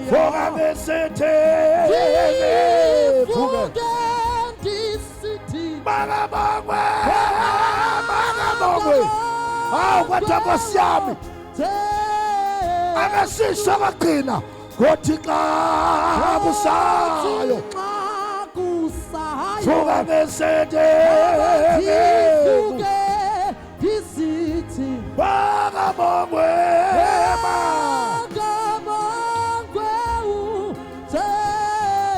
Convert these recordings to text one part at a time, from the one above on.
Vuka ngesithi vuke Ndivuke ndisithi Makabongwe makabongwe hawu kodwa nkosi yami Jesu. Ake sisho kwagcina kothi xa kusayo Xa kusayo vuka ngesithi Ndivuke ndisithi makabongwe ma Makabongwe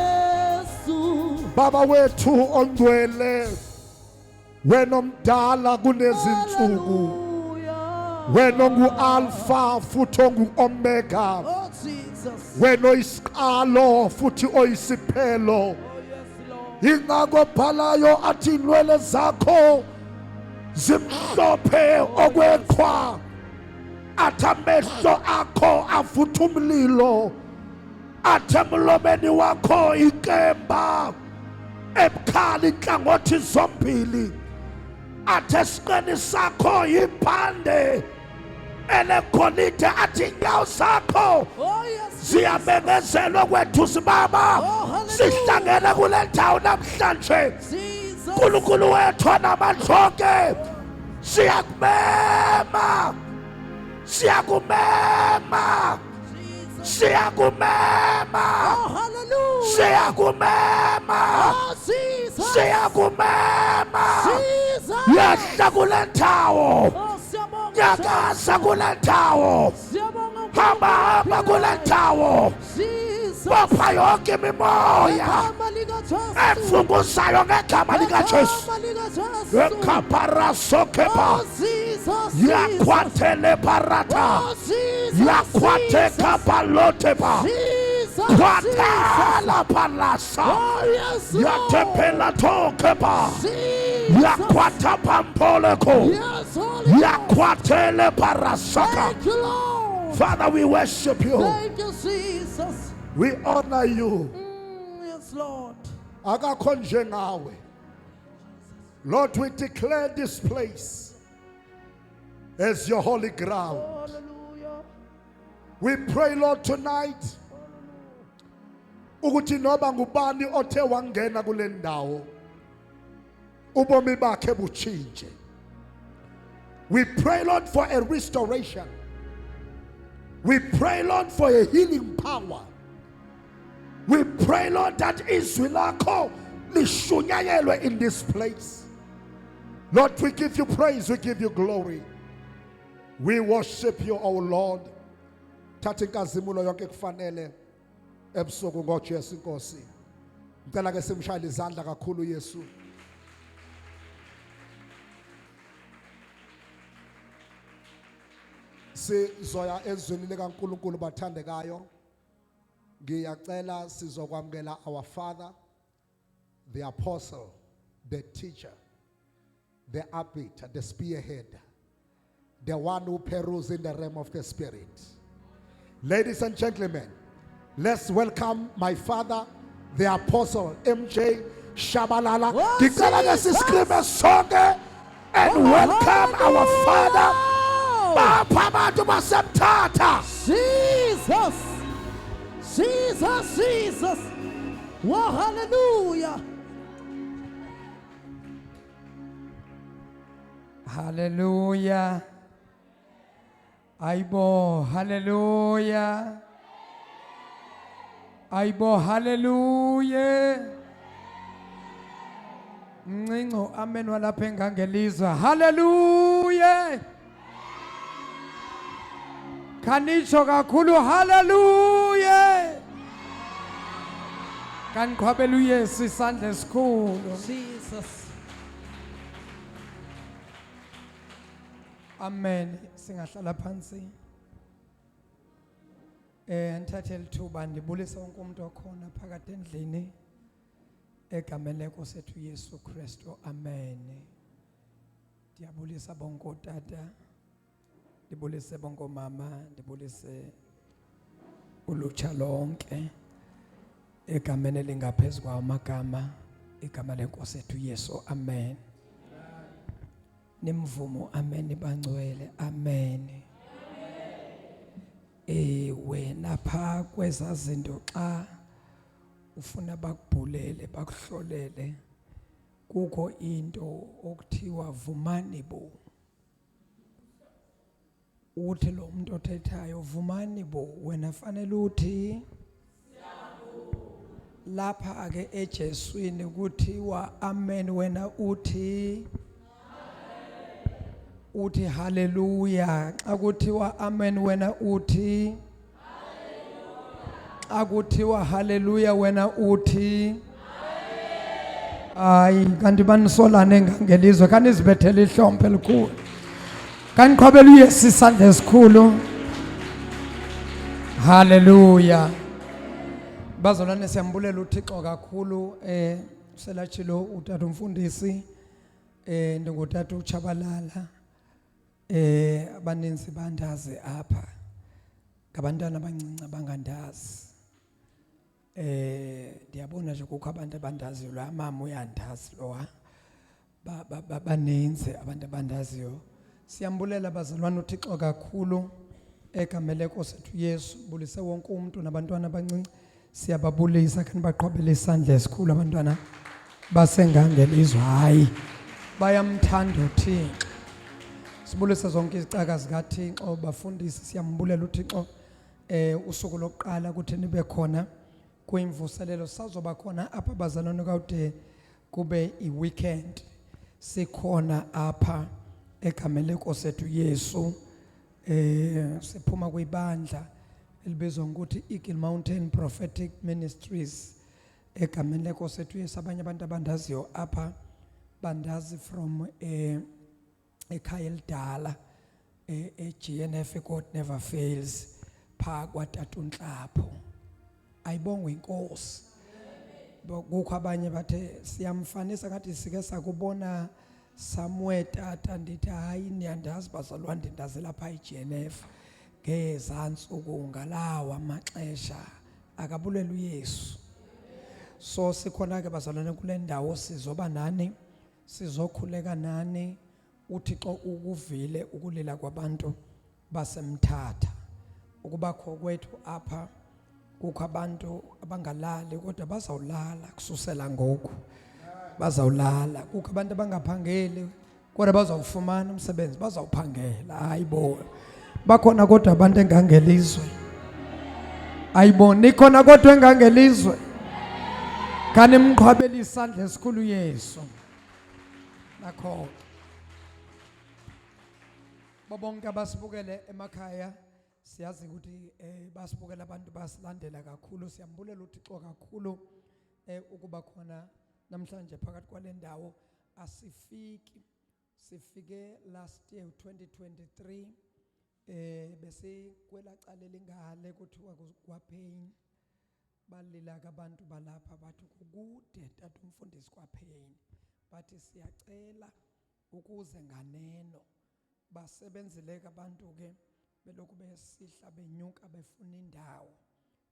uJesu. Baba wethu ongcwele wena omdala kunezinsuku Hallelujah. wena ongu-alpha futhi ongu-omega Oh Jesus. wena oyisiqalo futhi oyisiphelo Oh yes Lord. ingakho bhalayo athi inwele zakho zimhlophe okweqhwa athi amehlo akho avutha umlilo athi emlomeni wakho inkemba ebukhali inhlangothi zombili athi esiqeni sakho ibhande elegolide athi inyawo zakho Oh yes. ziyamengezelwa kwethu sibaba Oh, hallelujah. sihlangene kule ndawo namhlanje Jesus. uNkulunkulu wethu onamandla onke siyakumema siyakumema Jesus. siyakumema Oh hallelujah. siyakumema Oh Jesus. siyakumema Jesus. yehla kule ndawo Oh siyabonga. nyakaza kule ndawo Siyabonga. hamba hamba kule ndawo Jesus. bopha yonke imimoya Igama likaJesu. efunguzayo ngegama likaJesu Igama likaJesu. ekaparasokepa Oh Jesus. Jesus. yakhwathele parata Oh Jesus. yakhwathe Jesus. kapalotepa Jesus. Jesus. khwathela palasa Oh yes Lord. yathepela thokepa Jesus. yakhwatha pampoleko Yes Holy Ghost. yakhwathele parasaka Thank you Lord. Father, we worship you, Thank you Jesus. we honor you. Yes Lord. Akakho njengawe. Lord, we declare this place as your holy ground. Hallelujah. We pray, Lord, tonight ukuthi noba ngubani othe wangena kule ndawo ubomi bakhe butshintshe. We pray, Lord, for a restoration. We pray, Lord, for a healing power. We pray, Lord, that izwi lakho lishunyayelwe in this place. Lord, we give you praise, we give you glory. We worship you, our Lord. Thatha inkazimulo yonke kufanele ebusuku ngoJesu inkosi. Ngicela ke simshayele izandla kakhulu Yesu. Sizoya ezwini likaNkuluNkulu bathandekayo. Ngiyacela sizokwamukela our father, the apostle, the teacher, the arbiter, the spearhead, the one who perused in the realm of the spirit. Ladies and gentlemen, let's welcome my father, the apostle MJ Shabalala. Oh, Ngicela ke Jesus. siscreame sonke and Oh, welcome our father. hallelujah. Bapha abantu basemthatha. Jesus. Jesus, Jesus. Oh, hallelujah. Hallelujah. Aibo, hallelujah. Aibo, hallelujah. Mncinco amen walapha engangelizwa. Hallelujah. Khanitsho kakhulu hallelujah. Kaniqhwabela uYesu isandla esikhulu. Jesus. Amen. Singahlala phansi. Ndithathe lithuba ndibulise wonke umuntu okhona phakathi endlini egameni lenkosi ethu Yesu Kristu. Amen. Ndiyabulisa bonke ootata, ndibulise bonke oomama, ndibulise ulutsha lonke egameni elingaphezu kwawo amagama, igama lenkosi ethu Yesu. Amen. Nimvumo amen bangcwele. Amen. Ewe. Wena phaa kwezaa zinto xa ufuna bakubhulele bakuhlolele kukho into okuthiwa vumani bo. Uthi lo muntu othethayo vumani bo, wena fanele uthi lapha ke eJeswini kuthiwa amen, wena uthi uthi haleluya. Xa kuthiwa amen wena uthi xa kuthiwa haleluya wena uthi hayi. Kanti banisolane ngangelizwe, kanizibethele ihlombe elikhulu, kaniqhwabela uYesu isandla esikhulu. Haleluya bazalwane, siyambulela uThixo kakhulu. Selatshilo utata umfundisi, ndingutata uTshabalala. Abaninzi bandazi apha, ngabantwana abancinci abangandazi. Ndiyabona nje kukho abantu abandaziyo, lo mama uyandazi lowa, baninzi abantu abandaziyo. Siyambulela bazalwane uThixo kakhulu egameni lenkosi ethu Yesu. Bulise wonke umuntu nabantwana abancinci, siyababulisa, kani baqhwabele isandla esikhulu abantwana basengangelizwe. Hayi, bayamthanda uThixo. Sibulise zonke izicaka zikaThixo, bafundisi, siyambulela uThixo. Usuku lokuqala ukuthi nibe khona kwimvuselelo, sazoba khona apha bazalwane kawude kube i-weekend, sikhona apha egameni lenkosi ethu Yesu. Siphuma kwibandla elibizwa ngokuthi Eagle Mountain Prophetic Ministries egameni lenkosi ethu Yesu. Abanye abantu abandaziyo apha bandazi from ekhaya elidala e-GNF, God Never Fails, pha kwatata uNhlapho. Ayibongwe inkosi. Kukho abanye bathe siyamfanisa ngathi sike sakubona somewhere tata. Ndithi hayi, niyandazi bazalwane, ndindazi lapha i-GNF ngezantsuku ngalawa amaxesha. Akabulela uYesu. So sikhona ke bazalwane kule ndawo, sizoba nani, sizokhuleka nani. uThixo ukuvile ukulila kwabantu basemthatha. Ukubakho kwethu apha, kukho abantu abangalali, kodwa bazawulala kususela ngoku, bazawulala. Kukho abantu abangaphangeli, kodwa bazawufumana umsebenzi, bazawuphangela. Hayibo, bakhona kodwa abantu engangelizwe. Ayibo, nikhona kodwa engangelizwe. Kanimqhwabela isandla esikhulu Yesu. Nakho bonke abasibukele emakhaya, siyazi ukuthi basibukela abantu, basilandela kakhulu. Siyambulela uThixo kakhulu ukuba khona namhlanje phakathi kwale ndawo. Asifiki, sifike last year 2023, bese kwelacala elingale kuthiwa kwaPain. Balila ke abantu balapha, bathi kukude tata umfundisi kwaPain, bathi siyacela ukuze nganeno. Basebenzile ke abantu ke belokhu besihla benyuka befuna indawo,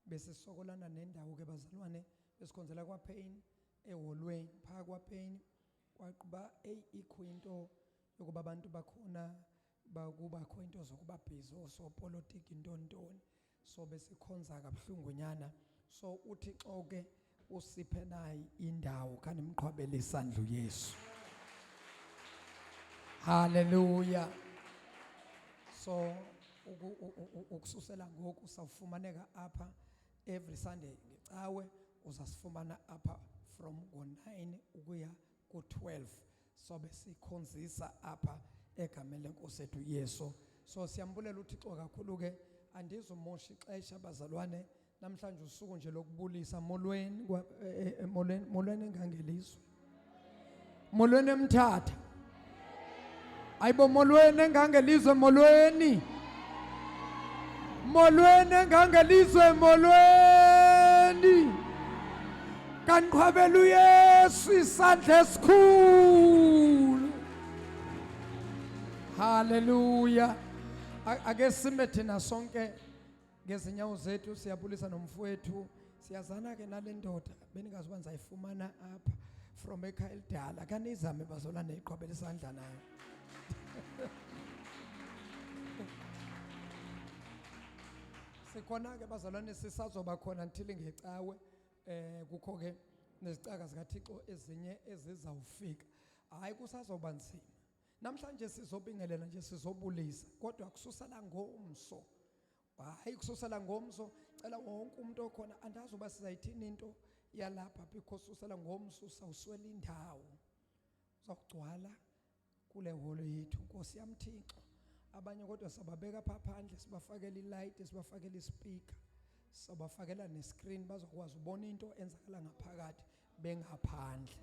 besisokolana nendawo ke bazalwane. Besikhonzela kwaPain eholweni phaa kwaPain. Kwaquba eyi, ikho into yokuba abantu bakhona bakubakho into zokuba busy, osopolitiki, ntontoni, so besikhonza kabuhlungu nyana. So uThixo ke usiphe nayi indawo, kanimqhwabele isandla uYesu. Haleluya. So ukususela ngoku sawufumaneka apha every Sunday, ngecawe uzasifumana apha from ngo-9 ukuya ku-12, sobe sikhonzisa apha egameni lenkosi ethu Yesu. So siyambulela uThixo kakhulu ke. Andizumosha ixesha bazalwane, namhlanje usuku nje lokubulisa. Molweni molweni, molweni engangelizwe, molweni emthatha. Ayibo, molweni engangelizwe, molweni, molweni engangelizwe, molweni. Kanqhwabela uYesu isandla esikhulu. Haleluya. Ake sime thina sonke ngezinyawo zethu. Siyabulisa nomfowethu, siyazana ke nale ndoda, beningazi uba ndizayifumana apha from ekhaya elidala. Kanizame bazolane, iqhwabela isandla nayo. Sikhona ke bazalwane, sisazoba khona until ngecawe. Kukho ke nezicaka zikaThixo ezinye ezizawufika. Hayi, kusazoba nzima. Namhlanje sizobingelela nje, sizobulisa, kodwa kususela ngomso, hayi, kususela ngomso, cela wonke umuntu okhona, andazi uba sizayithini into yalapha, because susela ngomso sawuswela indawo, uzawugcwala kule holo yethu. Nkosi yam Thixo, abanye kodwa sababeka pha phandle, sibafakela ilight, sibafakela ispeaker, sabafakela nescreen, bazokwazi ubona into enzakala ngaphakathi bengaphandle.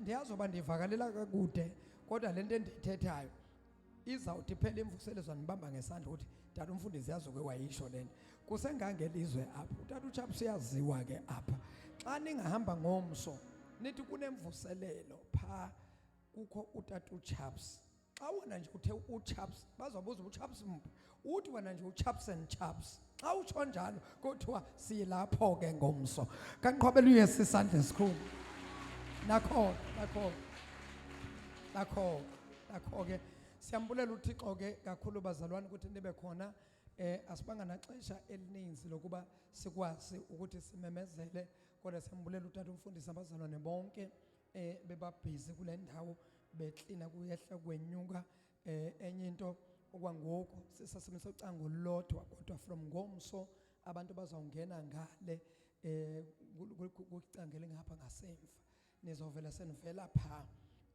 Ndiyazi uba ndivakalela kakude, kodwa le nto endiyithethayo izawuthi phela imvuselelo nibamba ngesandla ukuthi tata umfundisi yazi ke wayisho le nto. Kusengangelizwe apha, utata uChaps uyaziwa ke apha. Xa ningahamba ngomso nithi kunemvuselelo pha, kukho utata uChaps, xa wena nje uthe uChaps, bazobuza uChaps mphi, uthi wena nje uChaps and Chaps. Xa utsho njalo kuthiwa siyilapho ke ngomso. Kanqhobela uYesu isandla esikhulu. Nakho, nakho, nakho, nakho ke. Siyambulela uThixo ke kakhulu bazalwane ukuthi nibe khona. Asibanga naxesha elininzi lokuba sikwazi ukuthi simemezele, kodwa siyambulela utata umfundisi, abazalwane bonke bebabhizi kule ndawo, beklina, kuyehla kwenyuka. Enye into, okwangoku sisasebenzisa ucango olulodwa, kodwa from ngomso abantu bazawungena ngale kucangele ngapha ngasemva, nizovela senivela pha,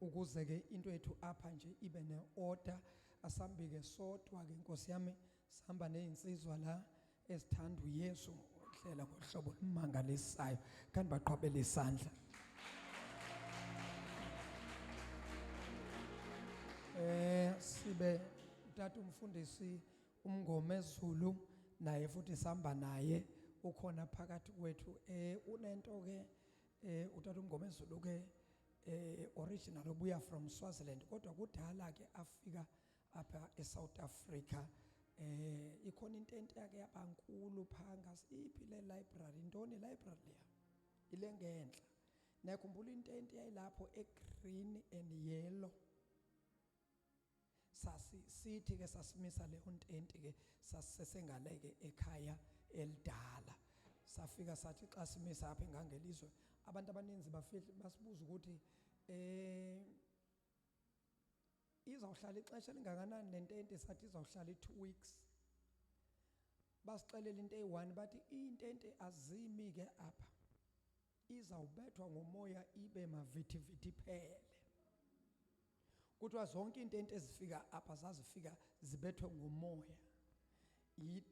ukuze ke into yethu apha nje ibe ne-order. Asambike sodwa ke, Nkosi yami, sihamba nezinsizwa la ezithanda uYesu ngokuhlela ngohlobo olumangalisayo. Kanti baqhwabela isandla. Sibe utata umfundisi uMngomezulu naye futhi sihamba naye, ukhona phakathi kwethu. Unento ke utata uMngomezulu ke, original obuya from Swaziland, kodwa kudala ke afika apha eSouth Africa. Ikhona intente yake yabankulu pha ngasiphi le library, intoni library leya ile ngenhla, niyakhumbula intente yayilapho egreen and yellow? Sasi sithi ke sasimisa leyo ntente ke, sasisengaleke ekhaya elidala. Safika sathi xa simisa apha engangelizwe, abantu abaninzi bafike basibuza ukuthi izawuhlala ixesha elingakanani le ntente. Sathi izawuhlala i-2 weeks. Basixelela into eyi-1, bathi intente azimi ke apha, izawubethwa ngomoya ibe mavithivithi iphele. Kuthiwa zonke iintente ezifika apha zazifika zibethwe ngomoya.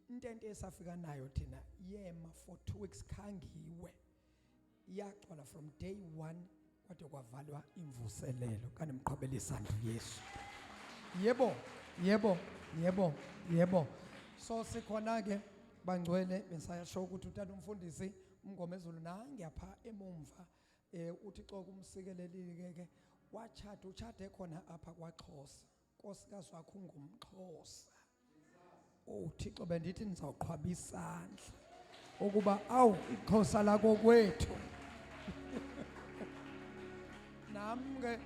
Intente esafika nayo thina yema for 2 weeks, khangiwe, iyagcwala from day 1 kwade kwavalwa imvuselelo. Kanti mqhobela isandla uYesu. Yebo, yebo, yebo, yebo. So sikhona ke bangcwele, bensayasho ukuthi utata umfundisi uMngomezulu nange apha emumva, uthi xoko umsikelelile ke, wachata, uchade khona apha kwaXhosa, nkosikazi wakhe ungumXhosa. Oh Thixo, bendithi nizawuqhwaba isandla ukuba awu iXhosa lako kwethu. Nam ke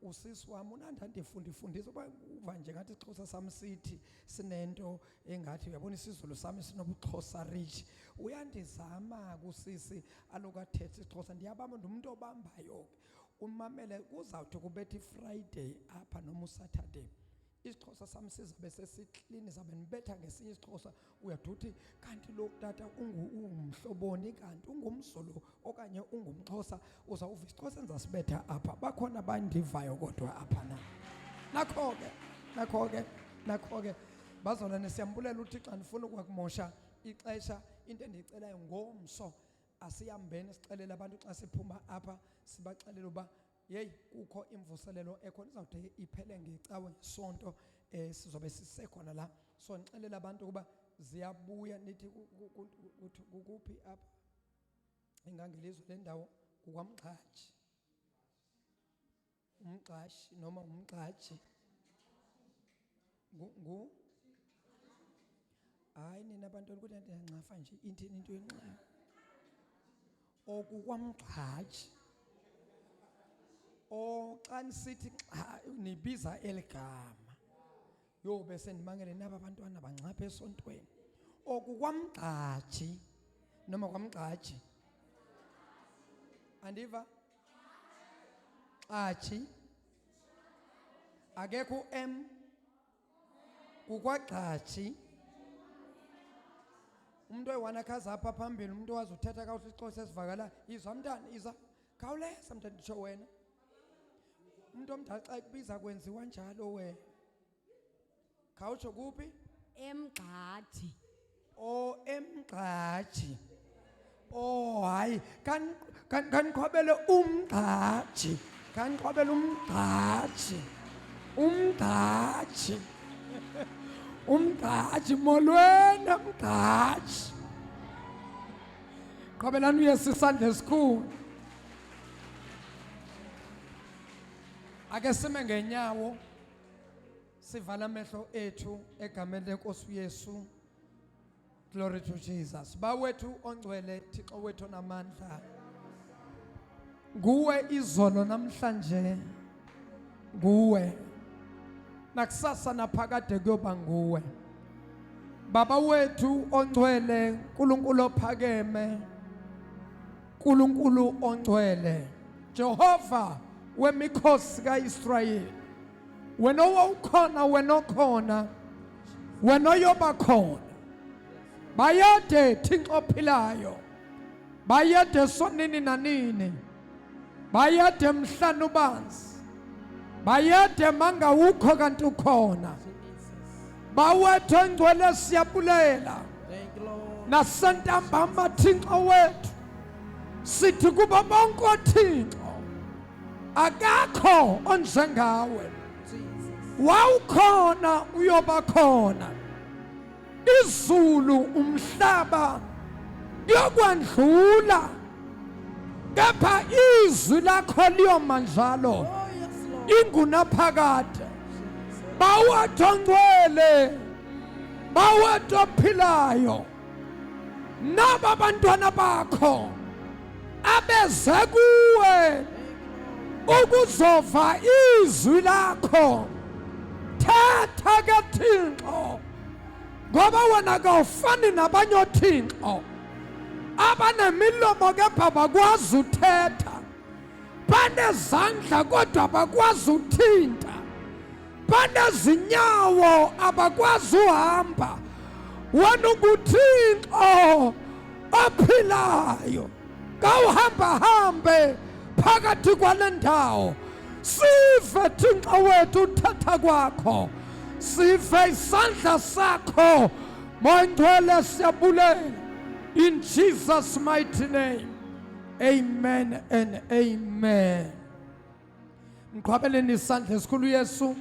usisi wami unanda ndifunda ifundisa uba uva nje ngathi isiXhosa sami sithi sinento engathi uyabona isiZulu sami sinobuXhosa rich. Uyandizama kusisi aloku athethe isiXhosa, ndiyabamba, ngumuntu obambayo ke. Umamele, kuzawuthi kubetha iFriday apha noma uSaturday, isiXhosa sami sizabe sesiklini, zabe nibetha ngesinye isiXhosa, uyaduthi kanti lo tata ungumhloboni, kanti ungumZulu okanye ungumXhosa. Uzawuva isiXhosa endizasibetha apha. Bakhona abandivayo kodwa apha na? Nakho ke, nakho ke, nakho ke bazalwane, siyambulela uThixo. Andifuni ukwakumosha ixesha. Into endiyicelayo ngomso, asihambeni sixelele abantu xa siphuma apha, sibaxelele uba yeyi kukho imvuselelo ekhona, izawude iphele ngecawe, ngesonto sizobe sisekhona la. So ndixelele abantu ukuba ziyabuya. Nithi kukuphi apha engangelizwe le ndawo? KukwaMxhatshi, umxhashi noma umxhatshi ngu hayi nina bantwana, ukuthi ndiyanxafa nje, inthini into yenxafa okukwamxhatshi? O xa nisithi xa nibiza eli gama. Yo bese ndimangele naba abantwana bangxapha esontweni. Oku kwamgxaji noma kwamgxaji. Andiva? Xaji. Akekho M kukwagxaji. Umuntu oyi-one akhaza apha phambili, umuntu owazi uthetha kakuhle isiXhosa esivakala, izwa mntana, iza khawuleza mntana, nditsho wena. Umuntu omdala xa ekubiza kwenziwa njalo wena. Khawutsho kuphi? Emgxaji. O emgxaji. Oh hayi, kaniqhwabele umgxaji. Kaniqhwabele umgxaji. Umgxaji. Umgxaji molweni mgxaji. Qhwabelani uYesu isandla esikhulu. Ake sime ngenyawo. Sivala amehlo ethu egameni lenkosi uYesu. Glory to Jesus. Bawethu ongcwele, Thixo wethu onamandla. Nguwe izolo namhlanje. Nguwe. Nakusasa naphakade kuyoba nguwe. Baba wethu ongcwele, uNkulunkulu ophakeme. uNkulunkulu ongcwele. Jehova wemikhosi kaIsrayeli. Wena owawukhona, wena okhona, wena oyoba khona. Bayede Thixo ophilayo, bayede sonini nanini, bayede mhlana ubanzi, bayede mangawukho kanti ukhona. Bawethu engcwele siyabulela nasentambama Thixo wethu, sithi kubo bonke oThixo akakho onjengawe. Wawukhona uyoba khona. Izulu umhlaba kuyokwandlula, kepha izwi lakho liyoma njalo Oh, ingunaphakade. Bawethu ongcwele, bawethu ophilayo, naba abantwana bakho abeze kuwe ukuzova izwi lakho. Thetha ke Thixo, ngoba wena kawufani nabanye othixo abanemilomo kepha bakwazi uthetha, banezandla kodwa bakwazi uthinta, banezinyawo abakwazi uhamba. Wena unguThixo ophilayo, kawuhamba hambe phakathi kwale ndawo, sive Thixo wethu uthetha kwakho, sive isandla sakho. Moya Ngcwele siyabulela, in Jesus mighty name, amen and amen. Mqhwabeleni isandla esikhulu Yesu,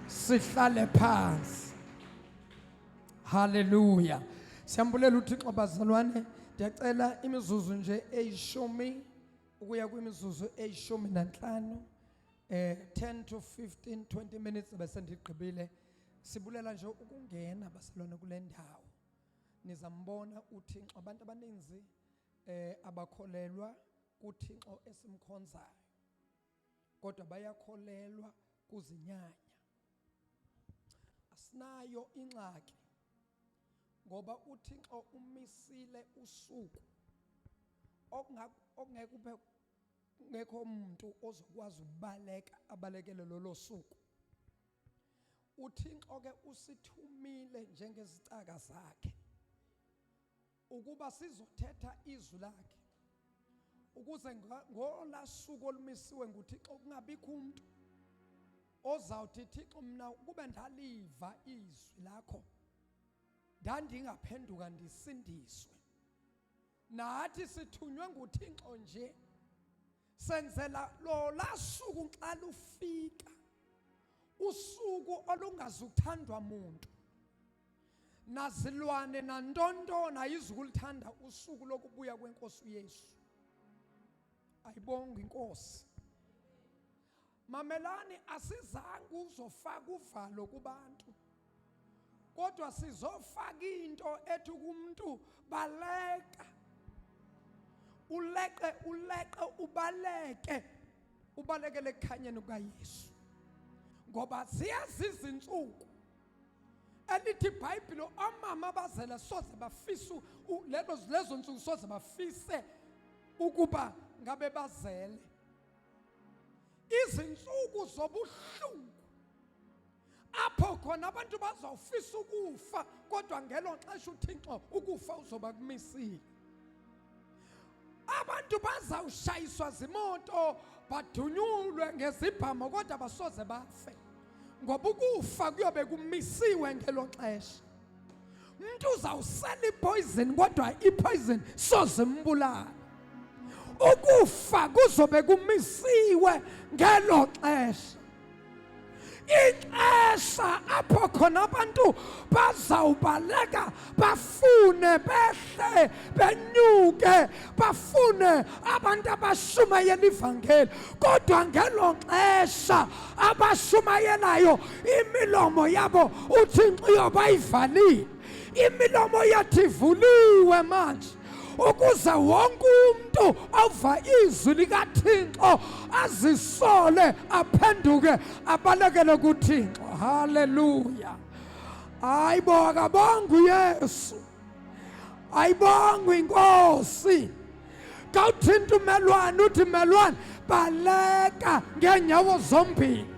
sihlale phansi. Haleluya. Siyambulela uThixo bazalwane. Ndiyacela imizuzu nje eyishumi ukuya kwimizuzu 15, 10 to 15 20 minutes bese ndigqibile. Sibulela nje ukungena bazalwane kule ndawo. Nizambona uThixo. Abantu abaninzi abakholelwa kuThixo esimkhonzayo, kodwa bayakholelwa kuzinyanya. Asinayo ingxaki ngoba uThixo umisile usuku okungeke ube kungekho umuntu ozokwazi ukubaleka abalekele lolo suku. uThixo ke usithumile njengezicaka zakhe ukuba sizothetha izwi lakhe, ukuze ngola suku olumisiwe nguThixo kungabikho umuntu ozawuthi, Thixo, mna kube ndaliva izwi lakho ndandingaphenduka ndisindiswe. Nathi sithunywe nguThixo nje senzela lola suku xa lufika, usuku olungazuthandwa muntu nazilwane nantontona ayizukulithanda, usuku lokubuya kwenkosi uYesu. Ayibonge inkosi. Mamelani, asizange uzofaka uvalo kubantu, kodwa sizofaka into ethi kumuntu baleka, uleqe, uleqe, ubaleke, ubalekele ekukhanyeni kukaYesu, ngoba ziyazi izinsuku. Elithi iBhayibhile omama abazele soze bafise lelo lezo ntsuku soze bafise ukuba ngabe bazele. Izinsuku zobuhlungu apho khona abantu bazawufisa ukufa kodwa ngelo xesha uThixo ukufa uzoba kumisile. Abantu bazawushayiswa zimoto badunyulwe ngezibhamo kodwa basoze bafe ngoba ukufa kuyobe kumisiwe ngelo xesha. Umuntu uzawusela ipoison kodwa ipoison soze imbulale. Ukufa kuzobe kumisiwe ngelo xesha. Ixesha apho khona abantu bazawubaleka bafune behle benyuke bafune abantu abashumayela ivangeli kodwa ngelo xesha abashumayelayo imilomo yabo uThixo uyobayivalile imilomo yethu ivuliwe manje ukuze wonke umuntu ova izwi likaThixo azisole aphenduke abalekele kuThixo. Haleluya! Hayibo, akabonga uYesu, ayibongwe inkosi. Kawuthinta umelwane uthi melwane baleka ngeenyawo zombini,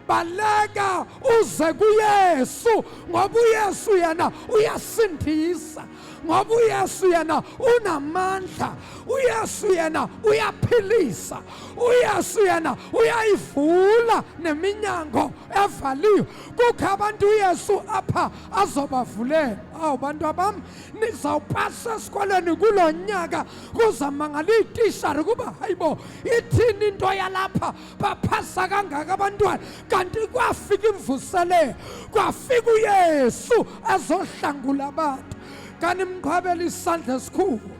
baleka uze kuYesu, ngoba uYesu yena uyasindisa, ngoba uYesu yena unamandla, uYesu yena uyaphilisa, uYesu yena uyayivula neminyango evaliwe. Kukho abantu uYesu apha azobavulela. Awu bantu abam, nizawupasa esikolweni kulo nyaka, kuzamangala iitishara ukuba hayibo ithini into yalapha, baphasa kangaka abantwana, kanti kwafika imvuselelo, kwafika uYesu azohlangula abantu. Kanti mqhwabela isandla esikhulu.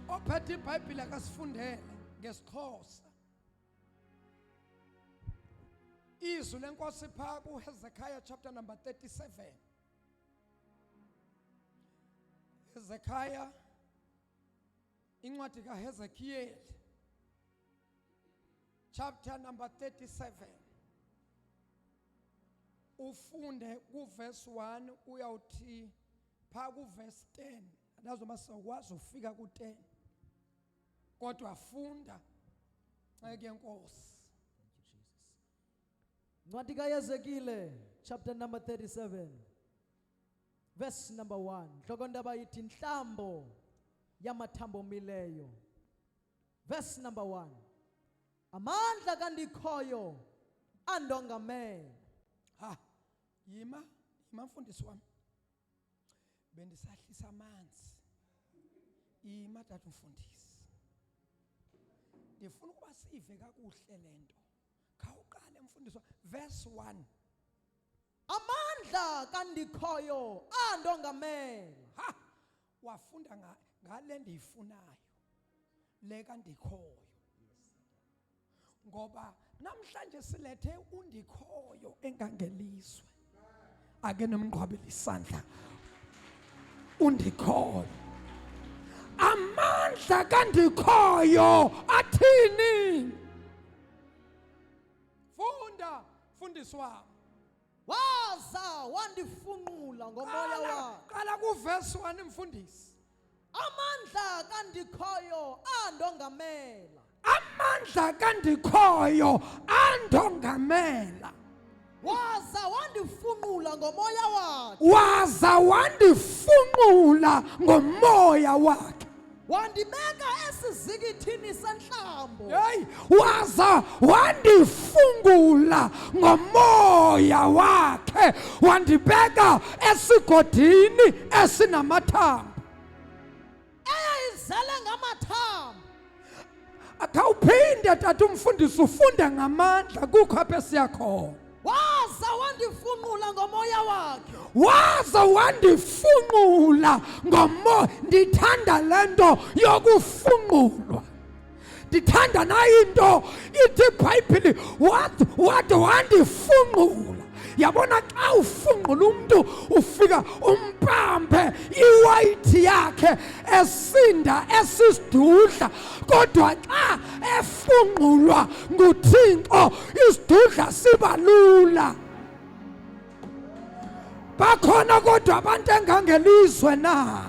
Ophethe iBhayibhile akasifundele ngesiXhosa. Izwi lenkosi pha kuHezekiah chapter number 37. Hezekiah, incwadi kaHezekiyeli chapter number 37, ufunde kuverse 1 uyawuthi pha kuverse 10. Andazi noma sizokwazi ufika ku-10, kodwa funda nceke yenkosi. Ncwadi kaYezekile chapter number 37 verse number 1. Nhlokondaba ithi intlambo yamathambo omileyo. Verse number 1. Amandla kaNdikhoyo andongamela. Ha, yima, yima mfundisi wami. Bendisahlisa amanzi. Yima tata mfundisi. Ndifuna ukuba sive kakuhle lento. Khawuqale mfundisi, verse 1. Amandla kaNdikhoyo andongamela. Ha, wafunda ngale ndiyifunayo le kaNdikhoyo, ngoba namhlanje silethe uNdikhoyo engangelizwe. Ake nomqhwabele isandla uNdikhoyo. Amandla kaNdikhoyo athini? Funda mfundisi wami. Waza wandifunqula ngomoya wakhe. Qala kuverse 1 mfundisi. Amandla kaNdikhoyo andongamela. Amandla kaNdikhoyo andongamela. Waza wandifunqula ngomoya wakhe. Waza wandifunqula ngomoya wakhe. Wandibeka esizikithini sentlambo. Hey, waza wandifungula ngomoya wakhe, wandibeka esigodini esinamathambo. Eyayizele ngamathambo. Akhawuphinde tata umfundisi ufunde ngamandla, kukho apha esiya khona. Waza wandifunqula ngomoya wakhe. Waza wandifunqula ngomoya. Ndithanda le nto yokufunqulwa. Ndithanda nayo into ithi iBhayibhile wade wandifunqula. Yabona xa ufunqula umntu ufika umpampe iwayithi yakhe esinda esisidudla, kodwa xa efunqulwa nguThixo isidudla siba lula. Bakhona kodwa abantu engangelizwe na?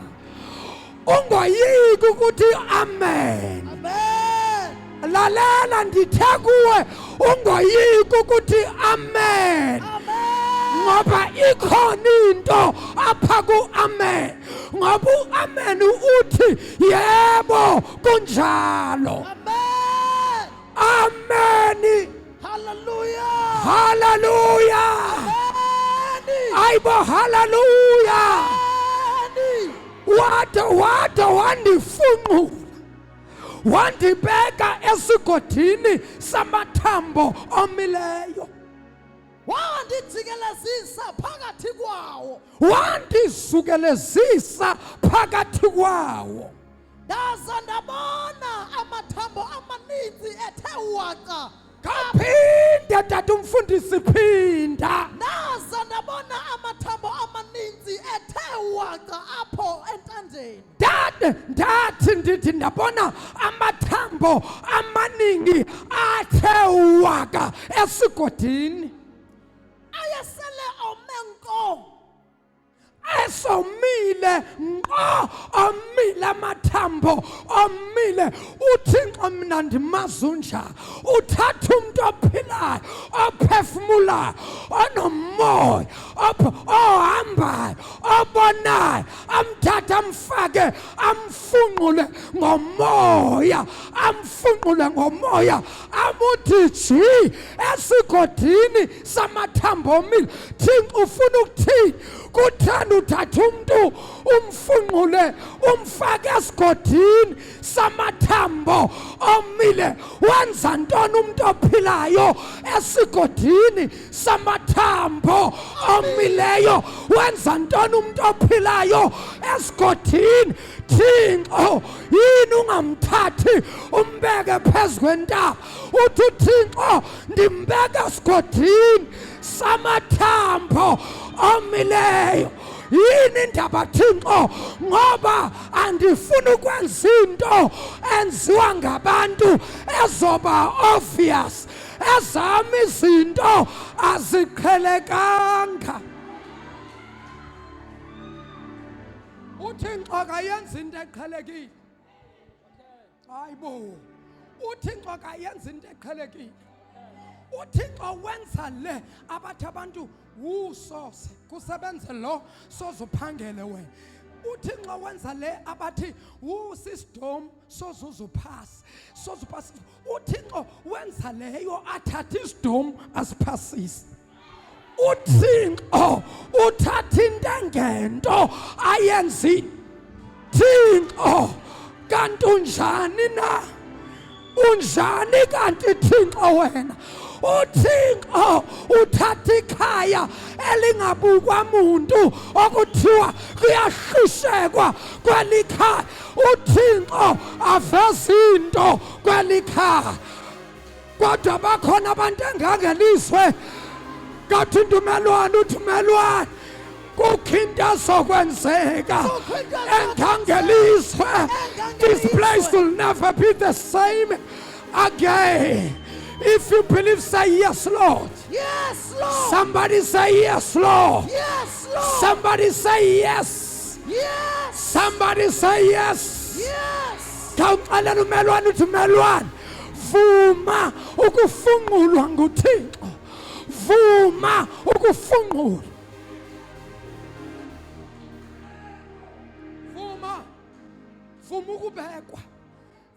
Ungoyiki ukuthi amen. Amen. Lalela, ndithe kuwe ungoyiki ukuthi amen. Amen. Ngoba ikhona into apha ku-amen, ngoba u-amen uthi yebo kunjalo. Amen. Amen. Hallelujah. Hallelujah. Amen. Ayibo, hallelujah. Amen. Wade wade wandifunqula, wandibeka esigodini samathambo omileyo. Wandijikelezisa phakathi kwawo. Wandizukelezisa phakathi kwawo. Ndaza ndabona amathambo amaninzi ethe waca. Kaphinde tata umfundisi, phinda. Ndaza ndabona amathambo amaninzi ethe waca apho entanjeni. Dade, ndathi ndithi ndabona amathambo amaningi athe waka esigodini. Ayesele ome nko. Esomile nqo, omile amathambo, omile. UThixo mina ndimazi unjani. Uthatha umuntu ophilayo, ophefumulayo, onomoya, ohambayo, obonayo, amthathe amfake, amfunqule ngomoya, amfunqule ngomoya, amuthi ji esigodini samathambo omile. Thixo ufuna ukuthini? Kuthanda uthatha umuntu umfunqule umfake esigodini samathambo omile. Wenza ntoni umuntu ophilayo esigodini samathambo omileyo? Wenza ntoni umuntu ophilayo esigodini? Thixo, yini ungamthathi umbeke phezu kwentaba? Uthi uThixo ndimbeke esigodini samathambo omileyo. Yini indaba Thixo? Ngoba andifuni ukwenza into enziwa ngabantu ezoba obvious. Ezami izinto aziqhelekanga. UThixo akayenzi into eqhelekile. Hayibo, uThixo akayenzi into eqhelekile. UThixo wenza le abathi abantu wusose kusebenze lo soze uphangele wena. UThixo wenza le abathi wusisidom soze uzuphase, soze uphase. UThixo wenza leyo athathe isidom asiphasise. UThixo uthatha into engento ayenzi. Thixo kanti unjani na? Unjani kanti Thixo wena? uThixo uthatha ikhaya elingabukwa muntu okuthiwa kuyahlushekwa kwelikhaya. uThixo aveza into kwelikhaya. Kodwa bakhona abantu engangelizwe kathi intumelwane, uthumelwane, kukho into ezokwenzeka engangelizwe. This place will never be the same again. If you believe, say yes, Lord. Yes, Lord. Somebody say yes, Lord. Yes, Lord. Somebody say yes. Yes. Somebody say yes. Yes. Khawuxelela umelwane uthi melwane, vuma ukufunqulwa nguThixo. Vuma ukufunqulwa. Vuma. Vuma ukubekwa.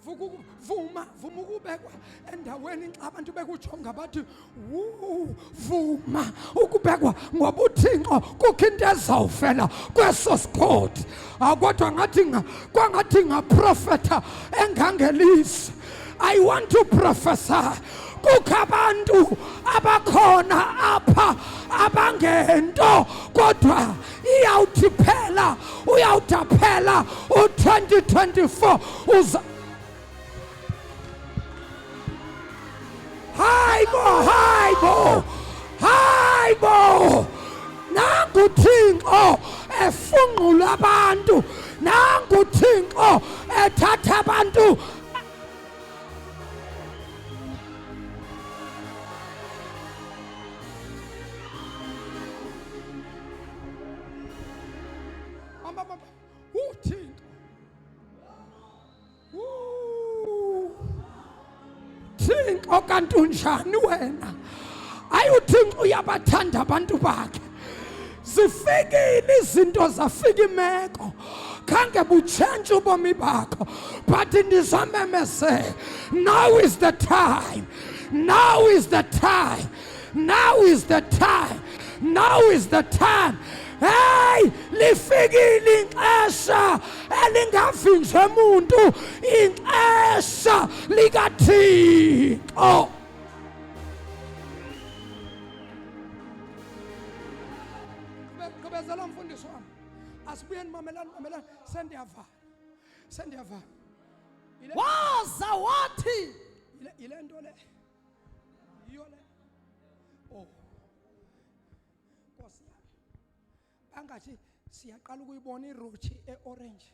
Vuma, vuma ukubekwa endaweni xa abantu bekujonga bathi wu. Vuma ukubekwa ngoba uThixo kukho into ezawuvela kweso sigodi. Kodwa ngathi kwangathi ngaprofetha engangelisi. I want to prophesy. Kukho abantu abakhona apha abangento, kodwa iyawuthi phela, uyawuthi phela u-2024 uza. Hayibo, hayibo, hayibo. abantu. Nangu uThixo ethatha abantu. Mama, mama, uThixo. Thixo kanti unjani wena? Hayi uThixo uyabathanda abantu bakhe. Zifikile izinto zafika imeko. Khange butshentshe ubomi bakho. But ndizamemezela. Now is the time. Now is the time. Now is the time. Now is the time. Hey, lifikile ixesha elingavinjwe muntu, ixesha likaThixo. Gqibezela mfundisi wami. Asibuyeni mamelani mamelani sendiyavala. Sendiyavala. Waza wathi Ile nto le. Yiyo le. Oh. Nkosi yami. Bangathi siyaqala ukuyibona irochi eorange.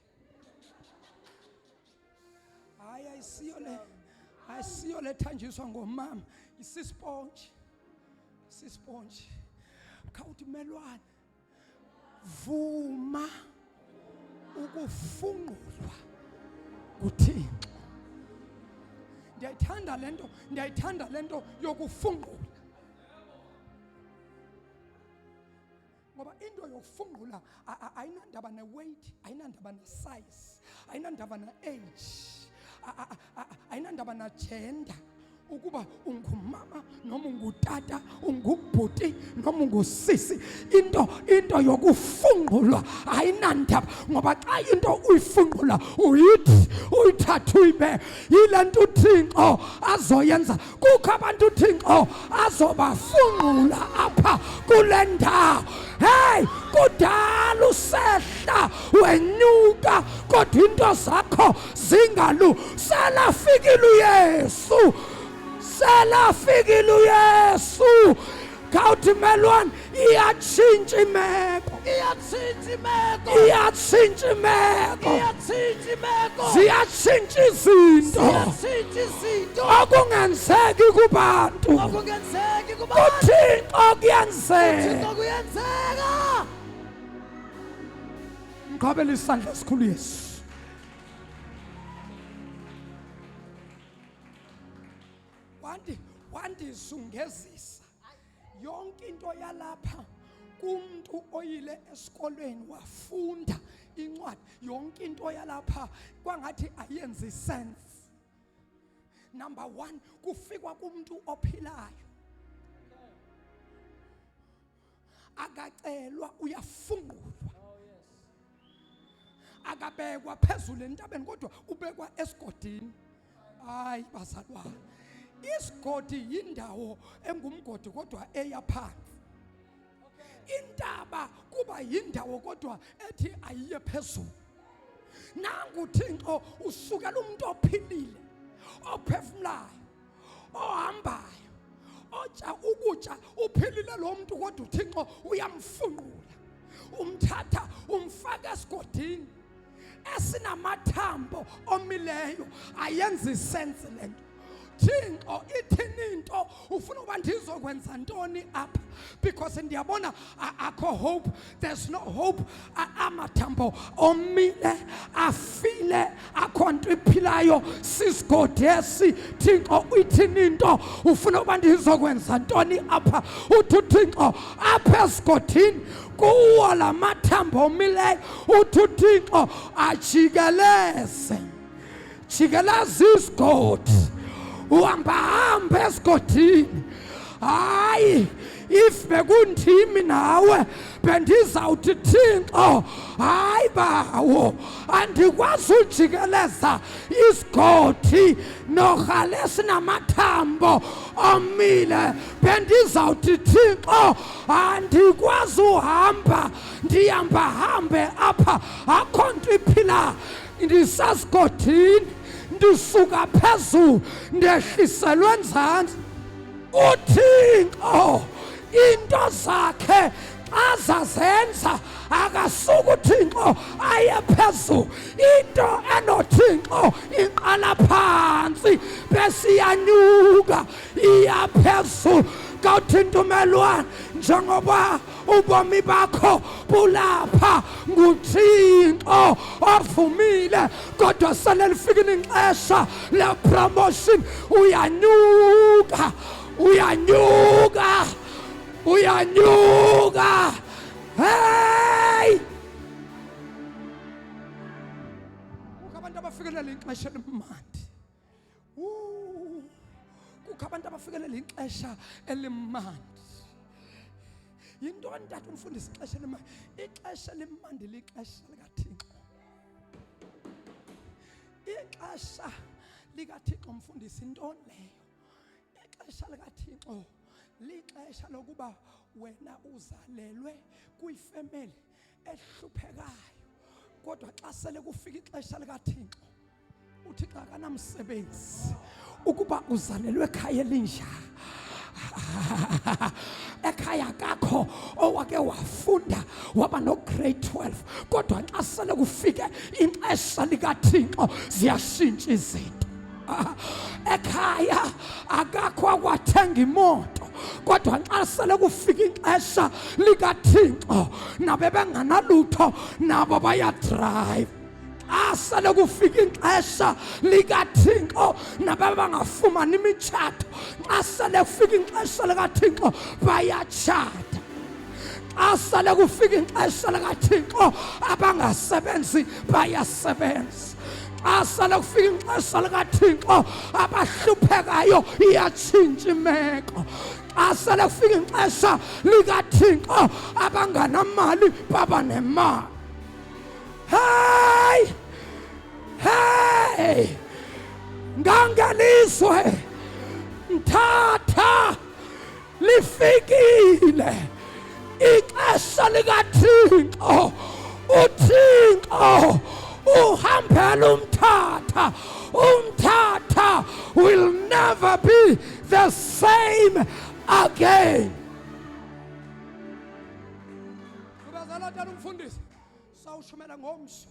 Hayi ayisiyo le. Ayisiyo lethanjiswa ngomama. Isisponge. Sisponge. Khawuthi melwane. Vuma ukufunqulwa nguThixo. Ndiyayithanda lento, ndiyayithanda lento yokufunqula. Ngoba into yokufunqula ayinandaba ne-weight, ayinandaba ne-size, ayinandaba ne-age, ayinandaba na-gender. Ukuba ungumama noma ungutata, ungubhuti noma ungusisi, into yokufunqulwa ayinandaba. Ngoba xa into uyifunqula uyithi uyithathe uyibe yile nto uThixo azoyenza. Kukho abantu uThixo azobafunqula apha kule ndawo. Hey, kudala usehla wenyuka kodwa into zakho zingalu. Selafikile uYesu, selafikile uYesu. Khawuthi melwane, iyatshintsha imeko, iyatshintsha imeko, iyatshintsha imeko, iyatshintsha imeko, ziyatshintsha izinto, ziyatshintsha izinto. Okungenzeki kubantu, okungenzeki kubantu, kuThixo kuyenzeka, kuThixo kuyenzeka. Mqabele isandla esikhulu Yesu. Wandizungezisa yonke into yalapha kumuntu oyile esikolweni wafunda incwadi, yonke into yalapha kwangathi ayenzi sense. Number 1, kufikwa kumuntu ophilayo, akacelwa, uyafunqulwa, akabekwa phezulu entabeni kodwa ubekwa esigodini. Hayi bazalwane, isigodi yindawo engumgodi kodwa eya phansi. Intaba kuba yindawo kodwa ethi ayiye phezulu. Nangu uThixo usukela umuntu ophilile, ophefumulayo, ohambayo, otya ukutya, uphilile lo muntu kodwa uThixo uyamfunqula, umthatha umfaka esigodini esinamathambo omileyo. Ayenzi sense le nto. Thixo ithini into? Ufuna uba ndizokwenza ntoni apha? Because ndiyabona akho hope, there's no hope. Amathambo omile, afile, akho nto iphilayo, sisigodi esi. Thixo ithini into? Ufuna uba ndizokwenza ntoni apha? Uthi uThixo apha esigodini kuwo la mathambo omileyo, uthi uThixo ajikeleze, jikeleza isigodi, uhamba hambe esigodini. Hayi, if bekundimi nawe bendizawuthi Thixo, hayi bawo, andikwazi ujikeleza isigodi norhale esinamathambo omile. Bendizawuthi Thixo, andikwazi uhamba, ndihamba hambe apha, akho nto iphila, ndisesigodini, ndisuka phezulu ndehliselwe enzantsi. uThixo into zakhe xa zazenza Uyasuka uThixo aye phezulu. Into enoThixo iqala phansi bese iyanyuka iya phezulu. Kawuthinta umelwane njengoba ubomi bakho bulapha nguThixo ovumile, kodwa sele lifikile ixesha le-promotion. Uyanyuka, uyanyuka, uyanyuka. Hey, kukho abantu abafikelela ixesha elimandi. Kukho abantu abafikelela ixesha elimandi. Yintoni tata umfundisi ixesha elimandi? Ixesha elimandi lixesha likaThixo. Ixesha likaThixo mfundisi intoni leyo? Ixesha likaThixo lixesha lokuba wena uzalelwe kwifemeli ehluphekayo, kodwa xa sele kufika ixesha likaThixo, uThixo akanamsebenzi ukuba uzalelwe ekhaya elinjani. Ekhaya kakho owake wafunda waba no-grade 12, kodwa xa sele kufike ixesha likaThixo ziyashintsha izinto. Ekhaya akakho akwathenga imoto, kodwa xa sele kufika ixesha likaThixo nabe benganalutho nabo bayadrayiva. Xa sele kufika ixesha likaThixo nabe bangafumani imitshato, xa sele kufika ixesha likaThixo bayatshata. Xa sele kufika ixesha likaThixo abangasebenzi bayasebenza. Xa sele kufika ixesha likaThixo abahluphekayo iyatshintsha imeko. Xa sele kufika ixesha likaThixo abanganamali baba nemali. Hey, hey, ngangelizwe Mthatha lifikile ixesha likaThixo. UThixo uhambela uMthatha. UMthatha will never be the same again. Ubazala tata umfundisi sawushumela ngomso.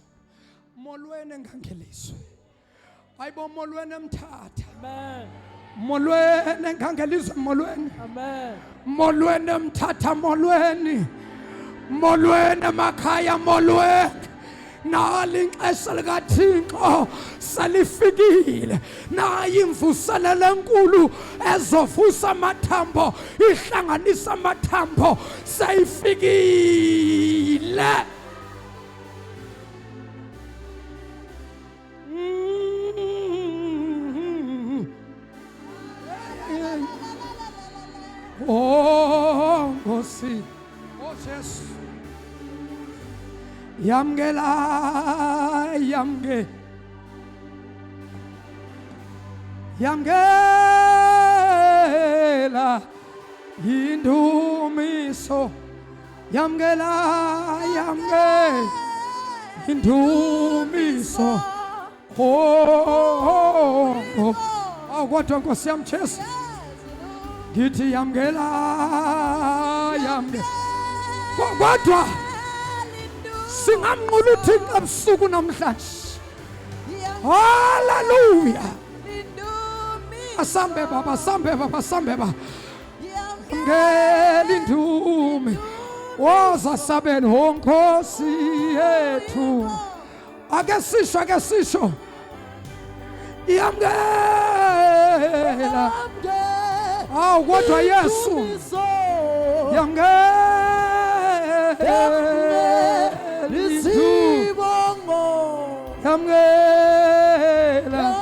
Molweni ngangelizwe. Hayibo, molweni eMthatha. Amen. Molweni ngangelizwe, molweni. Amen. Molweni eMthatha, molweni. Molweni emakhaya, molweni. Nali ixesha likaThixo selifikile. Nayi imvuselelo enkulu ezovusa amathambo, ihlanganisa amathambo, seyifikile. Oh Nkosi, oh Jesu, yamkela, yamke, yamkela indumiso, yamkela, yamkela indumiso. Oh, oh, oh, kodwa Nkosi yam Jesu, ngithi yamkela, yamkela. Kodwa singamnqula uThixo ebusuku namhlanje. Haleluya! Asambe baba, asambe baba, asambe baba. Yamkela indumi. Woza sabelo, oh Nkosi yethu. Ake sisho, ake sisho. Yamkela. Awu kodwa Yesu. Yamkela. Yamkela.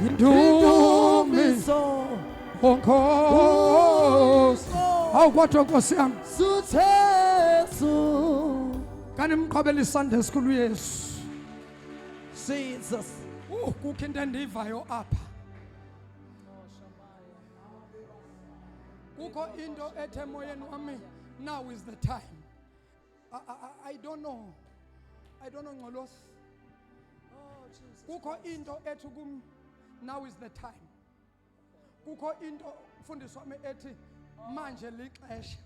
Indumiso. Oh Nkosi. Awu kodwa Nkosi yami. Kanimqhobela isandla esikhulu Yesu. Jesus. Kukho into endiyivayo apha. Kukho into ethe emoyeni wami, now is the time. I don't know. I don't know, Ngcolosi. Kukho into ethi kum, now is the time. Kukho into mfundisi wami ethi manje lixesha.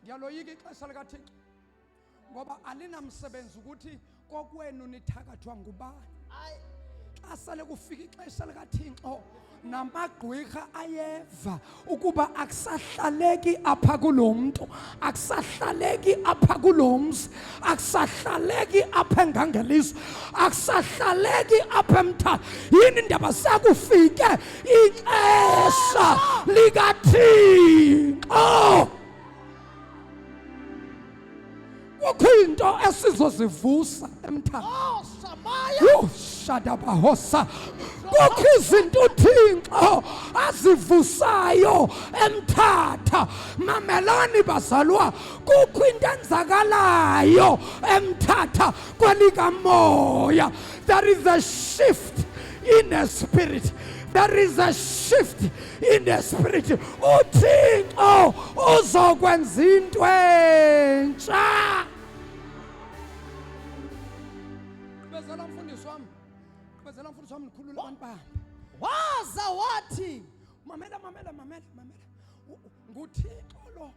Ndiyaloyika ixesha likaThixo ngoba alinamsebenzi ukuthi kokwenu nithakathwa ngubani. Xa sele kufika ixesha likaThixo namagqwirha ayeva ukuba akusahlaleki apha kulo mntu, akusahlaleki apha kulo mzi, akusahlaleki apha engangelizwe, akusahlaleki apha emthatha. Yini indaba sekufike ixesha likaThixo? Kukho into esizozivusa emthatha. Oh, Shamaya. Yho, shadabahosa. Kukho izinto uThixo azivusayo emthatha. Mamelani bazalwa, kukho into enzakalayo emthatha kwelikamoya. There is a shift in the spirit. There is a shift in the spirit. UThixo uzokwenza into entsha. Gqibezela mfundisi wami. Gqibezela mfundisi wami ndikhulule abantu bahambe. Waza wathi Mamela, mamela, mamela, mamela. NguThixo lo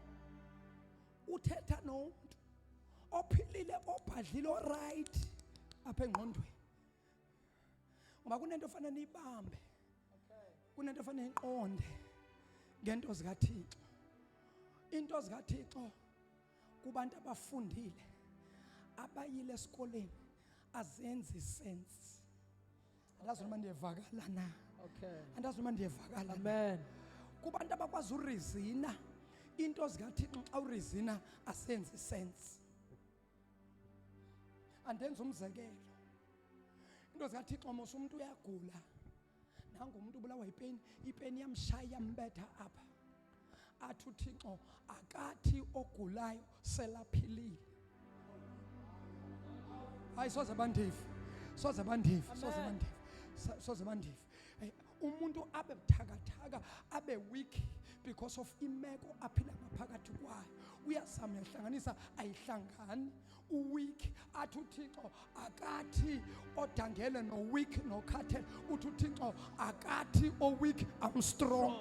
uthetha nomntu ophilile, obhadlile, oright apha engqondweni. Ngoba kunento ofanele niyibambe, kunento ofanele niqonde ngento zikaThixo. Into zikaThixo kubantu abafundile abayile esikoleni azenzi sense. Andazi noma ndiyevakala na. Okay. Andazi noma ndiyevakala na. Amen. Kubantu abakwazi urizina into zikaThixo, xa urizina asenzi sense. Andenza umzekelo, into zikaThixo mos, umuntu uyagula, nangu umuntu ubulawa yipeni, ipeni yamshaya yambetha apha, athi uThixo akathi ogulayo selaphilile. Hayi, soze bandive, soze bandive, soze bandive, soze bandive. Umuntu abe buthakathaka, abe weak because of imeko aphila ngaphakathi kwayo, uyazama uyahlanganisa ayihlangani, uweak, athi uThixo akathi odangele no-weak nokhathele, uthi uThixo akathi oweak I'm strong.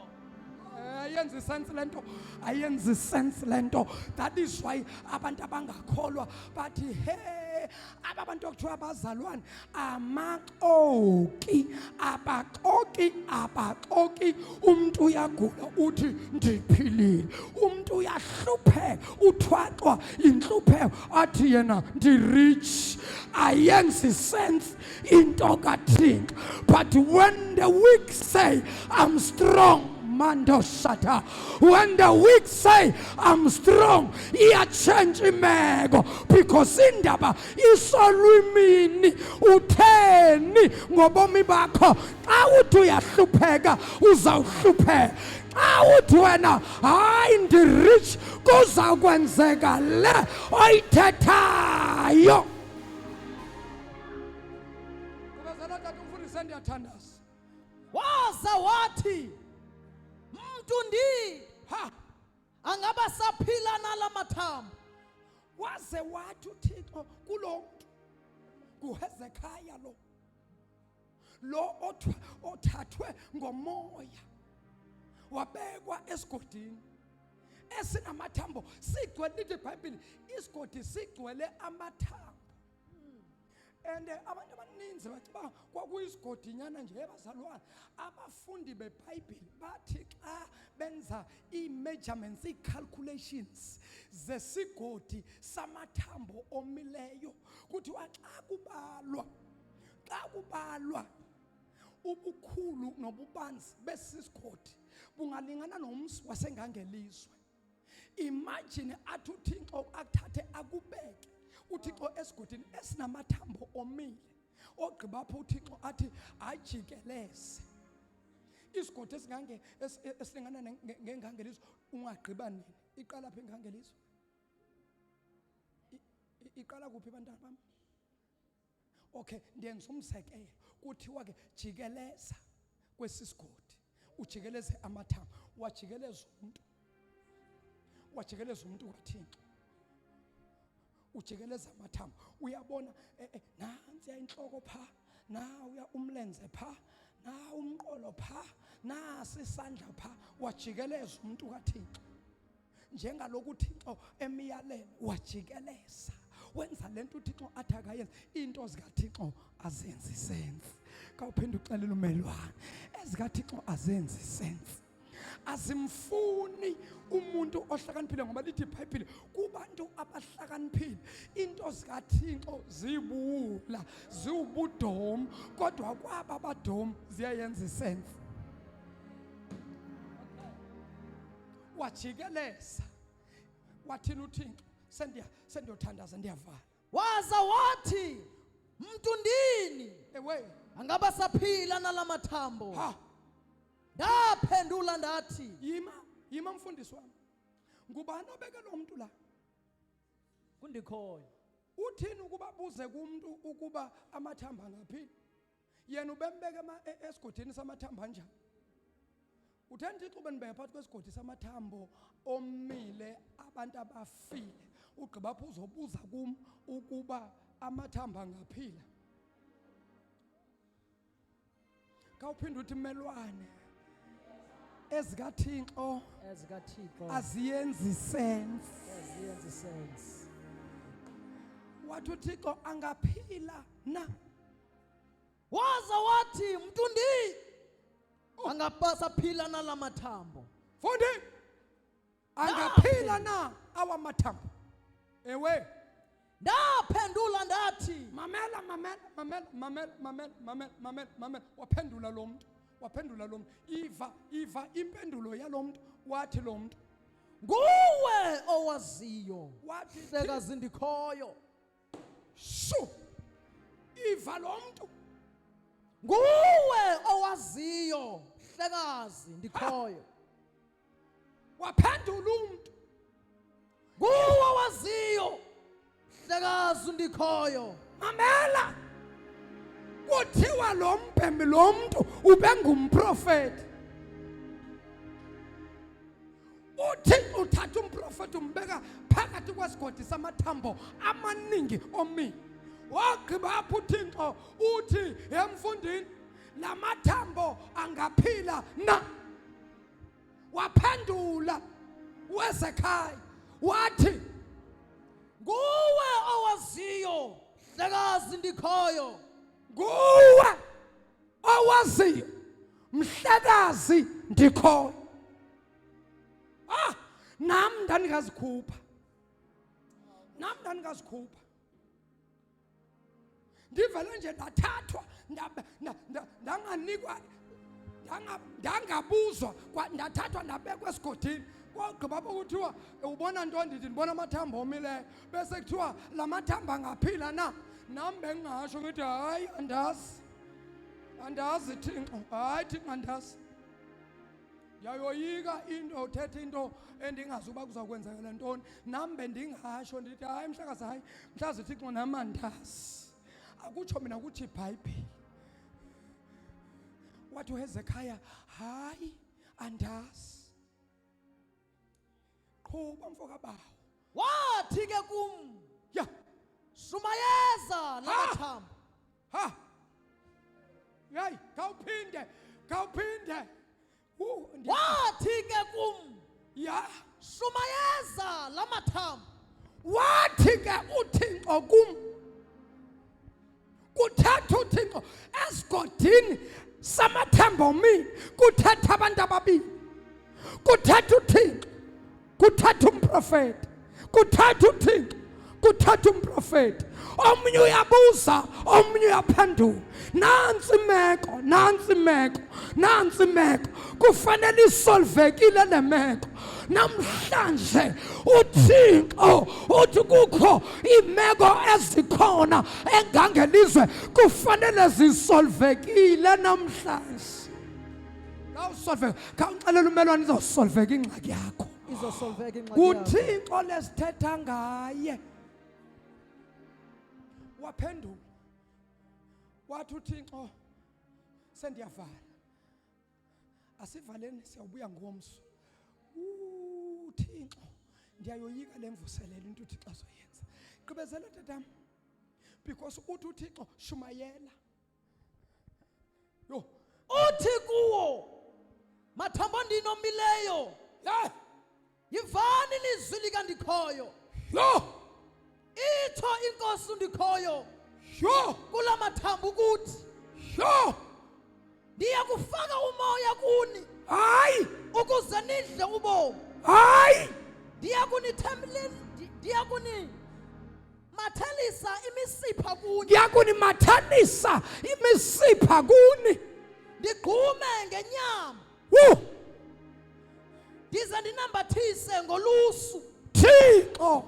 Ayenzi sense lento, ayenzi sense lento. That is why abantu abangakholwa bathi he, aba bantu okuthiwa abazalwane amaxoki, abaxoki, abaxoki. Umuntu uyagula uthi ndiphilile, umuntu uyahlupheka, uthwaxwa inhlupheko, athi yena ndi-rich. Ayenzi sense into kaThixo. But when the weak say I'm strong, mando shata, when the weak say I'm strong, iyatshentsha imeko because indaba isolwimini. Utheni ngobomi bakho? Xa uthi uyahlupheka, uzawuhlupheka. Xa uthi wena hayi ndi-rich, kuzawukwenzeka le oyithethayo. Gqibezela tata umfundisi, ndiyathandaza. Waza wathi mntu ndi ha angaba saphila nala mathambo. Waze wathi uThixo kulo mntu, nguHezekhaya lo, lo othathwe ngomoya wabekwa esigodini esinamathambo, sigcwele, lithi iBhayibheli isigodi sigcwele amathambo. And abantu abaninzi bathi kwakuyisigodinyana nje. Ebazalwane, abafundi beBhayibheli bathi xa benza ii-measurements, ii-calculations zesigodi samathambo omileyo, kuthiwa xa kubalwa ubukhulu nobubanzi besisigodi bungalingana nomzi wasengangelizwe. Imagine, athi uThixo akuthathe akubeke uThixo esigodini esinamathambo omile, ogqiba apho uThixo athi ajikeleze isigodi esingange esilingana ngengangelizwe. Ungagqiba nini? Iqala phi ingangelizwe? Iqala kuphi, bantwana bam? Okay, ndenza umzekelo, kuthiwa ke jikeleza kwesi sigodi, ujikeleze amathambo, wajikeleza umuntu, wajikeleza umuntu kaThixo, ujikeleza amathambo, uyabona nantsiya inhloko pha, nawuya umlenze pha, na umqolo pha, nasi isandla pha, wajikeleza umuntu kaThixo. Njengaloku uThixo emyalela, wajikeleza wenza le nto uThixo athi akayenzi. Iinto zikaThixo azenzi sense. Khawuphinde uxelele umelwane, ezikaThixo azenzi sense. Azimfuni umuntu ohlakaniphile, ngoba lithi iBhayibhile kubantu abahlakaniphile into zikaThixo zibuwula, ziwubudomu, kodwa kwaba badomu ziyayenza isense. Wajikeleza wathini uThixo? Sendiya sendiyothandaza, ndiyavala. Waza wathi, mntu ndini, Ewe. Angaba saphila nalamathambo? Ha. Ndaphendula ndathi, Yima, yima mfundisi wami. Ngubani obeke lo muntu la? Kundikhoyo. Uthini ukuba buze kumuntu ukuba amathambo angaphila? Yena ubembeke esigodini samathambo anjani? Uthe Thixo ubenibeke phakathi kwesigodi samathambo omile, abantu abafile. Ugqiba apho uzobuza kum ukuba amathambo angaphila. Khawuphinde uthi melwane, ezikaThixo ezikaThixo aziyenzi sense. Aziyenzi sense. Wathi uThixo angaphila na? Waza wathi, mntu ndi angapasa phila nalamathambo. Fundi, angaphila na awamathambo? Ewe. Ndaphendula ndathi, Mamela, mamela, mamela, mamela, mamela, mamela, mamela, mamela. Waphendula lo muntu, waphendula lo muntu. Iva, iva impendulo yalo muntu. Wathi lo muntu, nguwe owaziyo, Wathi, Mhlekazi ndikhoyo. Shu! Iva lo muntu. Nguwe owaziyo, Mhlekazi ndikhoyo. Waphendula umuntu. Nguwe owaziyo, Mhlekazi ndikhoyo. Mamela. Kuthiwa lo mbhemi lo muntu ubengumprofeti. Uthi uthatha umprofeti umbeka phakathi kwesigodi samathambo amaningi omile. Wagqiba apho uThixo uthi emfundini, lamathambo angaphila na? Waphendula wezekhaya wathi, nguwe owaziyo, Mhlekazi ndikhoyo. Nguwe owaziyo, Mhlekazi ndikhoyo. Nam ndandingazikhupha, nam ndandingazikhupha, ndivele nje ndathathwa, ndanganikwa, ndangabuzwa, ndathathwa ndabekwa esigodini. Kwagqiba apho kuthiwa ubona nto, ndithi ndibona amathambo omileyo, bese kuthiwa la mathambo angaphila na? Nam bengingasho ngithi hayi, andazi, andazi Thixo, hayi Thixo, andazi. Ndiyayoyika into, uthetha into endingazi uba kuza kwenzeka ntoni. Nam bendingasho ndithi hayi mhlekazi, hayi mhlazi Thixo, nam andazi. Akutsho mina, kutsho iBhayibhile. Wathi uHezekhaya, hayi andazi. Qhuba mfo kabawo. Wathi ke kum, Ya. Shumayeza lamathambo. Ha. Hayi, khawuphinde, khawuphinde. Wathi ke kum, Ya. Shumayeza lamathambo. Wathi ke uThixo kum, kuthetha uThixo esigodini samathemba omile, kuthetha abantu ababili, kuthetha uThixo, kuthetha umprofeti, kuthetha uThixo, kuthetha umprofeti. Omnye uyabuza, omnye uyaphendula. Nantsi imeko, nantsi imeko, nantsi imeko, kufanele isolvekile le meko namhlanje. uThixo uthi kukho iimeko ezikhona engangelizwe kufanele zisolvekile namhlanje. Khawusolveka, khawuxelela umelwane, izosolveka ingxaki yakho. Izosolveka ingxaki yakho. KuThixo lesithetha ngaye. Waphendula wathi uThixo, sendiyavala, asivaleni, siyawubuya ngomso. uThixo, ndiyayoyika le mvuselelo, into uThixo azoyenza. Gqibezela tatam, because uthi uThixo shumayela. Yho. Uthi kuwo, mathambo ndini omileyo, Hey! Yivani ilizwi likaNdikhoyo. Yho! Itsho inkosi uNdikhoyo Yho! kula mathambo ukuthi Yho! ndiya kufaka umoya kuni Hayi! ukuze nidle ubomi. Hayi! Ndiya ndiya kunimathelisa imisipha kuni. Ndiyakunimathanisa imisipha kuni. Ndigqume ngenyama. Wu! Ndize ndinambathise ngolusu. Thixo!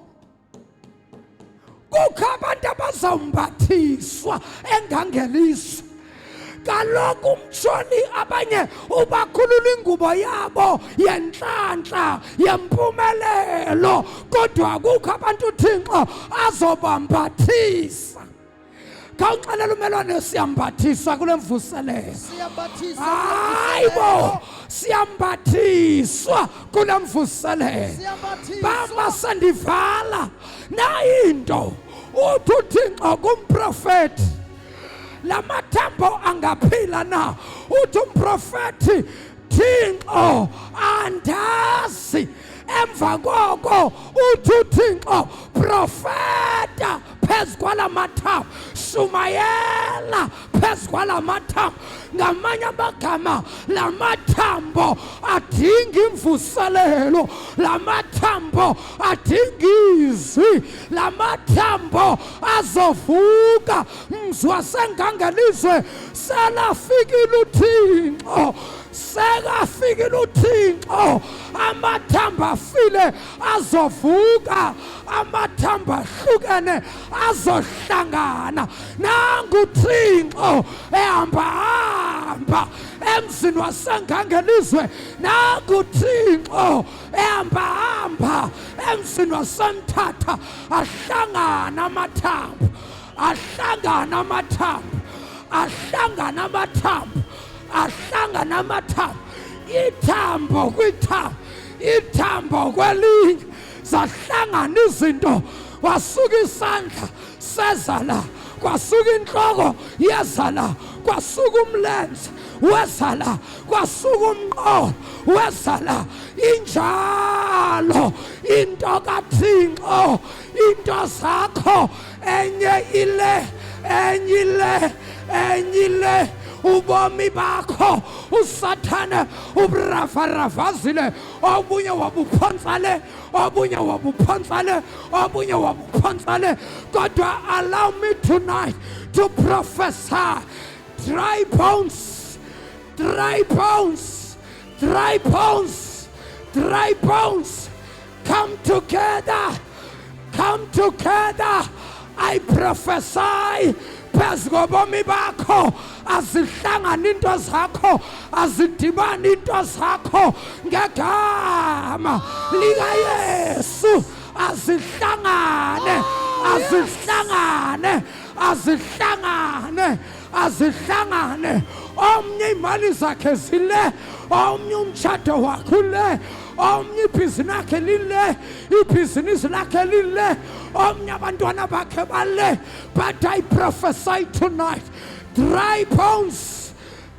Kukho abantu abazawumbathiswa engangeliswa. Kaloku umtshoni abanye ubakhulula ingubo yabo yenhlanhla yempumelelo, kodwa kukho abantu uThixo azobambathisa. Khawuxelela umelwane siyambathiswa kule mvuselelo. Siyambathiswa. Hayi bo, siyambathiswa kule mvuselelo. Siyambathiswa. Baba sendivala nayi into uthi uThixo kumprofeti lamathambo angaphila na? Uthi umprofeti Thixo andazi. Emva koko uthi uThixo profeta phezu kwala mathambo, shumayela phezu kwala mathambo. Ngamanye amagama la mathambo adinga imvuselelo, la mathambo adinga izwi, la mathambo azovuka. Mzi wasengangelizwe selafikile uThixo, sekafikile uThixo. Amathambo afile azovuka, amathambo ahlukene azohlangana. Nangu uThixo ehamba hamba emzini wasengangelizwe, nangu uThixo ehamba hamba emzini wasemthatha. Ahlangana amathambo, ahlangana amathambo, ahlangana amathambo, ahlangana amathambo. Ithambo kwithambo, ithambo kwelinye, zahlangana izinto. Kwasuka isandla seza la, kwasuka inhloko yeza la, kwasuka umlenze weza la, kwasuka umqolo weza la. Injalo into kaThixo, into zakho enye ile, enye ile, enye ile. Ubomi bakho usathane uburafaravazile, obunye wabuphonsa le, obunye wabuphonsa le, obunye wabuphonsa le. Kodwa allow me tonight to prophesy dry bones, dry bones, dry bones, dry bones come together, come together. I prophesy phezu kobomi bakho, azihlangani into zakho, azidibani into zakho ngegama likaYesu. Azihlangane, azihlangane, azihlangane, azihlangane. Omnye imali zakhe zile, omnye umtshato wakhe ule, omnye ibhizinisi lakhe lile, ibhizinisi lakhe lile, omnye abantwana bakhe bale. But I prophesy tonight, dry bones,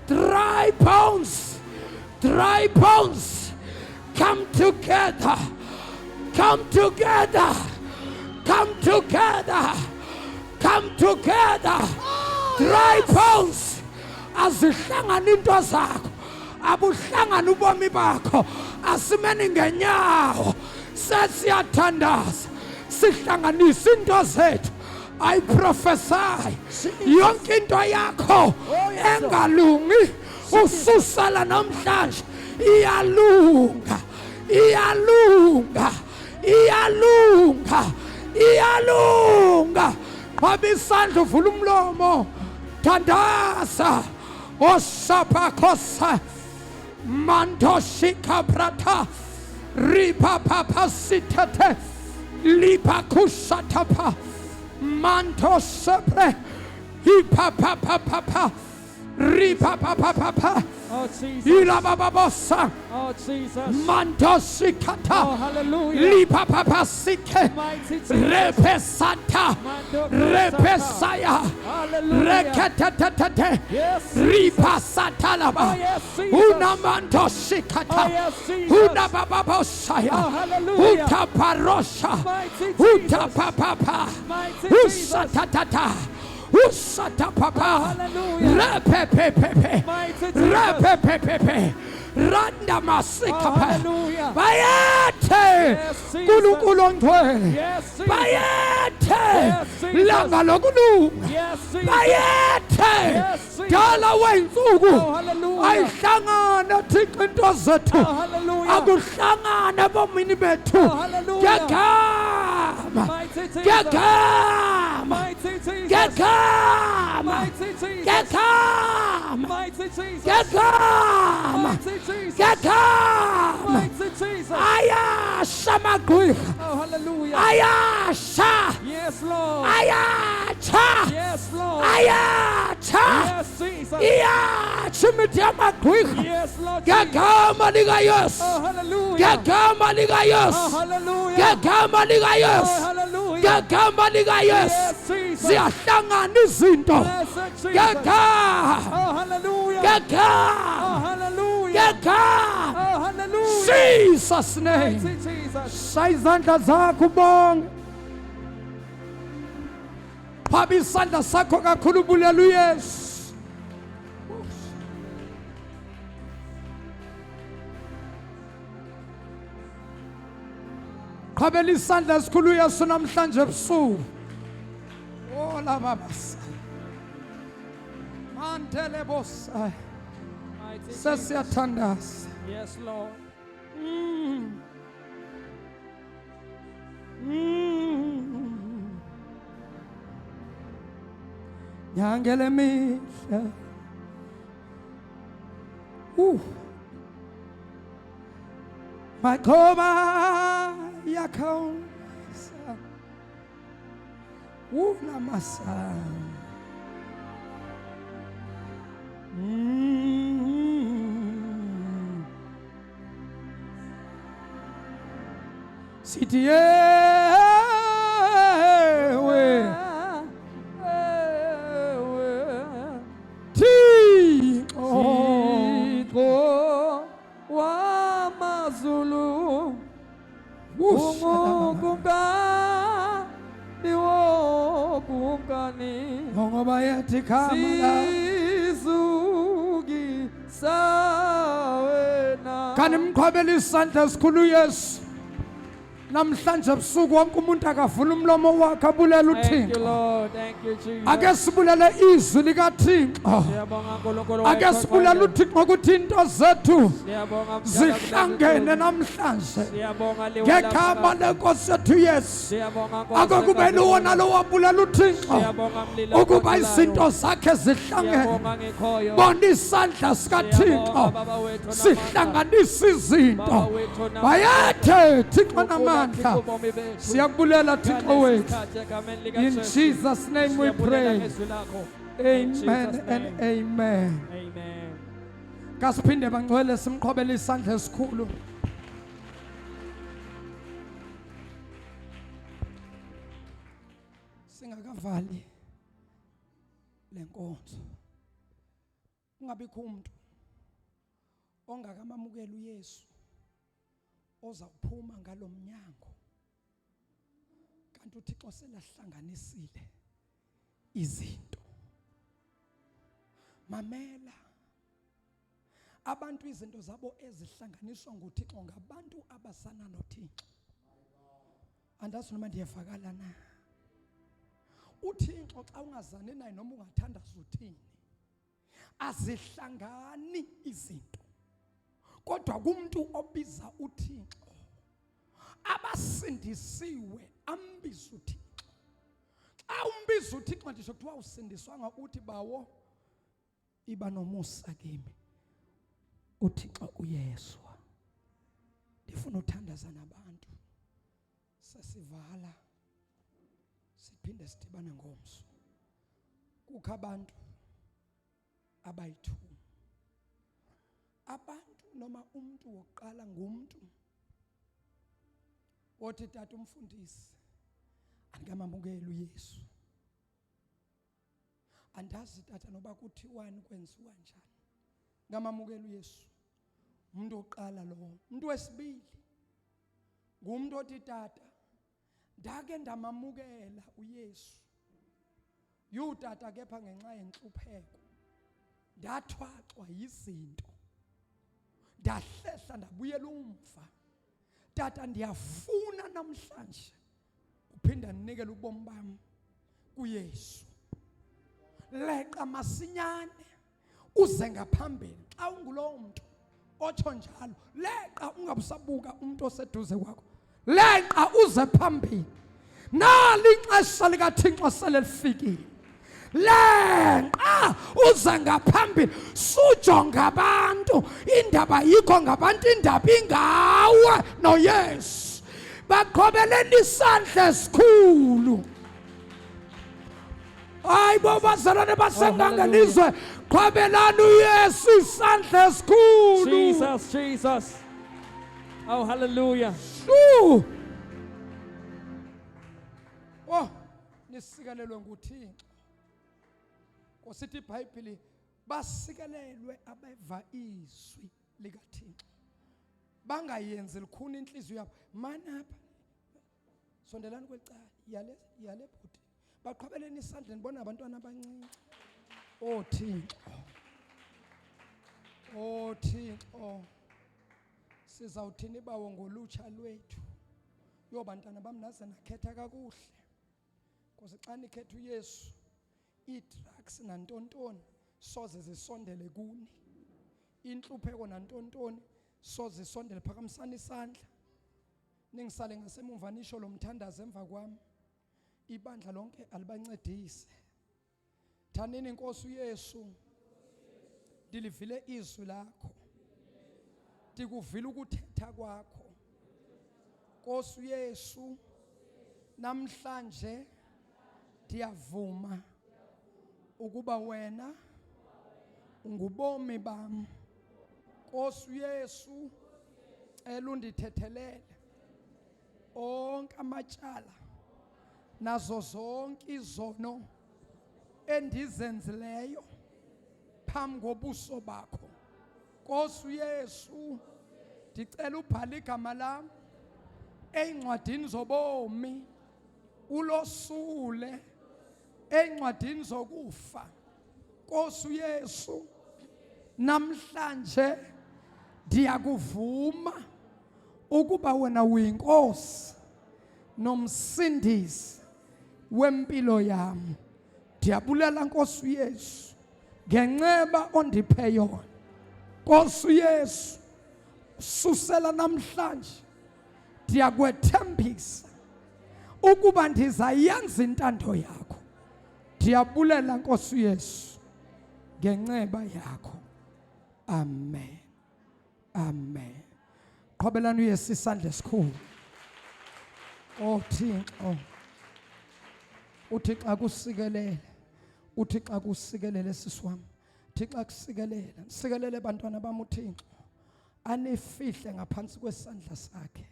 dry bones, dry bones, come together, come together, come together, come together. Dry bones, azihlangani into zakho, abuhlangani ubomi bakho. Asimeni ngenyawo, sesiyathandaza, sihlanganise into zethu. I prophesy yonke into yakho engalungi ususala namhlanje iyalunga, iyalunga, iyalunga, iyalunga. Qhwaba isandla, uvula umlomo, thandaza. Osapakhosa mandoshika brata ripapapasitete lipakusatapa mantosepre hipapapapapa Ripapapapapa. Oh Jesus. Ilabababosa. Oh Jesus. Mantosikata. Oh hallelujah. Lipapapasike. Mighty Jesus. Repesanta. Mando Repesaya. Hallelujah. Reketetetete. Yes. Ripasatalaba. Oh yes, Jesus. Unamantosikata. Oh yes, Jesus. Unabababosaya. Oh hallelujah. Utaparosha. Mighty Jesus. Utapapapa. Mighty Jesus. Usatatata. Usatapapa. Hallelujah. Repepepepe. Mighty Jesus. Repepepepe. Randa Oh, masikapa. hallelujah. Bayethe. Yes, Jesus. Nkulunkulu ongcwele. Yes, Jesus. Bayethe. Yes, Jesus. Langa lokulunga. Yes, Jesus. Bayethe. Yes, Jesus. Dala wey'nsuku. Oh, hallelujah. Ayihlangane Thixo into zethu. Oh, hallelujah. Akuhlangane ebomini bethu. Oh, hallelujah. Ngegama. Mighty Jesus. Ngegama. Mighty Jesus. Ngegama. Mighty Jesus. Ngegama. Mighty Jesus. Ngegama. Mighty Jesus. Ngegama. Mighty Jesus. Ayasha amagqwirha. Oh, hallelujah. Ayasha. Yes, Lord. Ayatsha. Yes, Lord. Ayatsha. Yes, Jesus. Iyatsha imithi yamagqwirha. Yes, Lord. Jesus. Ngegama likaYesu. Oh, hallelujah. Ngegama Oh, likaYesu. hallelujah. Ngegama Oh, likaYesu. hallelujah. Ngegama likaYesu. Yes, Jesus. Ziyahlangana izinto. Blessed Jesus. Ngegama. Oh, hallelujah. Ngegama. Oh, hallelujah. Ngegama. Oh, hallelujah. Jesus name. Mighty Jesus. Shaya izandla zakho ubonge. Phaba isandla sakho kakhulu ubulela uYesu. Qhabela isandla esikhulu uYesu namhlanje ebusuku. Oh laba basa. Mantele bosa. Mighty Jesus. Sesiyathandaza. Yes, Lord. Nyangele mihla. Maxhoba yakhawuleza. Lamasa. Sithi yewe Thixo Thixo wamazulu ungukumkani wokumkani ngoba yethi khama la sizukisa wena Kanti mqhwabele isandla esikhulu uYesu. Namhlanje ebusuku wonke umuntu akavula umlomo wakhe abulele Thank you, uThixo. Lord. Thank you, Jesus. Ake sibulele izwi likaThixo. Siyabonga Nkulunkulu Ake wethu sibulele ongcwele. uThixo ukuthi into zethu Siyabonga Mdala zihlangene kulezi namhlanje. Siyabonga liwa Ngegama laphakade. lenkosi yethu Yesu. Siyabonga Nkosi Ake kube enkazimulweni. luwona lowabulela uThixo Siyabonga mlilo ukuba oqothulayo. izinto zakhe zihlangene. Siyabonga ngikhoyo. Bona isandla sikaThixo Siyabonga Baba wethu namandla. sihlanganisa izinto. Baba wethu namandla. Bayethe Thixo Ukhula namandla. Thixo ubomi bethu. Siyakubulela Thixo Ngalesi wethu. sikhathi egameni In likaJesu. Jesus name we Siyabulela pray. ngezwi lakho. In Amen Jesus' and name. amen. Amen. Kasiphinde bangcwele simqhobele isandla esikhulu. Singakavali lenkonzo. Kungabikho umuntu ongakamamukeli uYesu ozawuphuma ngalomnyango. Kanti uThixo selahlanganisile izinto. Mamela abantu izinto zabo ezihlanganiswa nguThixo ngabantu abasana noThixo. Andazi noma ndiyevakala na. uThixo xa ungazani naye noma ungathandaza uthini, azihlangani izinto. Kodwa kumuntu obiza uThixo, abasindisiwe ambiza uThixo. Xa umbiza uThixo ndisho kuthiwa usindiswanga, uthi bawo iba nomusa kimi. uThixo uyezwa. Ndifuna uthandaza nabantu. Sesivala siphinde sidibane ngomso. Kukho abantu abayi-2. Abantu noma umuntu wokuqala ngumuntu othi, tata umfundisi, andikamamukeli uYesu, andazi tata noba kuthiwani, kwenziwa njani, ngamamukeli uYesu. Umuntu wokuqala lowo. Umuntu wesibili ngumuntu othi, tata, ndake ndamamukela uYesu, yu tata, kepha ngenxa yentlupheko ndathwaxwa yizinto, ndahlehla, ndabuyela umva. Tata, ndiyafuna namhlanje uphinda ndinikele ubomi bam kuYesu. Leqa masinyane uze ngaphambili. Xa ungulowo mntu otsho njalo, leqa, ungabusabuka umuntu oseduze kwakho, leqa uze phambili. Nali ixesha likaThixo sele lifikile. Leqa uze ngaphambili, sujonga abantu. Indaba yikho ngabantu, indaba ingawe noYesu. Baqhobeleni isandla esikhulu. Hayi bo, bazalwane basengangelizwe, qhobelani uYesu isandla esikhulu. Jesus, Jesus. Oh, hallelujah. Shoo! Oh, nisikelelwe nguThixo. Kosithi iBhayibheli, basikelelwe abeva izwi likaThixo, bangayenzi lukhuni inhliziyo yabo. Mana apha, sondelani kwelicala, yale yale bhuti. Baqhobeleni isandla, ndibona abantwana abancinci. Oh Thixo, oh Thixo, sizawuthini bawo ngolutsha lwethu? Yo bantwana bam, naze nakhetha kakuhle. Nkosi, xa nikhetha uYesu, ii-drugs nantontoni soze zisondele kuni, intlupheko nantontoni soze isondele. Phakamisani isandla, ningisale ngasemumva, nisho lo mthandazo emva kwami. Ibandla lonke alibancedise. Thanini, Inkosi uYesu, ndilivile izwi lakho, ndikuvile ukuthetha kwakho. Nkosi uYesu, namhlanje ndiyavuma ukuba wena ungubomi bam. Nkosi uYesu, cela undithethelele onke amatyala nazo zonke izono endizenzileyo phambi kobuso bakho. Nkosi uYesu, ndicela ubhale igama lam ey'ncwadini zobomi, ulosule ey'ncwadini zokufa. Nkosi uYesu, namhlanje ndiyakuvuma ukuba wena uyinkosi nomsindisi wempilo yami. Ndiyabulela, Nkosi uYesu, ngenceba ondiphe yona. Nkosi uYesu, susela namhlanje ndiyakwethembisa ukuba ndizayenza intando yakho. Ndiyabulela, Nkosi uYesu, ngenceba yakho. Amen, amen. Qhobelani uYesu isandla esikhulu. Oh Thixo, uThixo akusikelele, uThixo akusikelele, sisi wami. Thixo akusikelele, sikelele bantwana bami. uThixo anifihle ngaphansi kwesandla sakhe.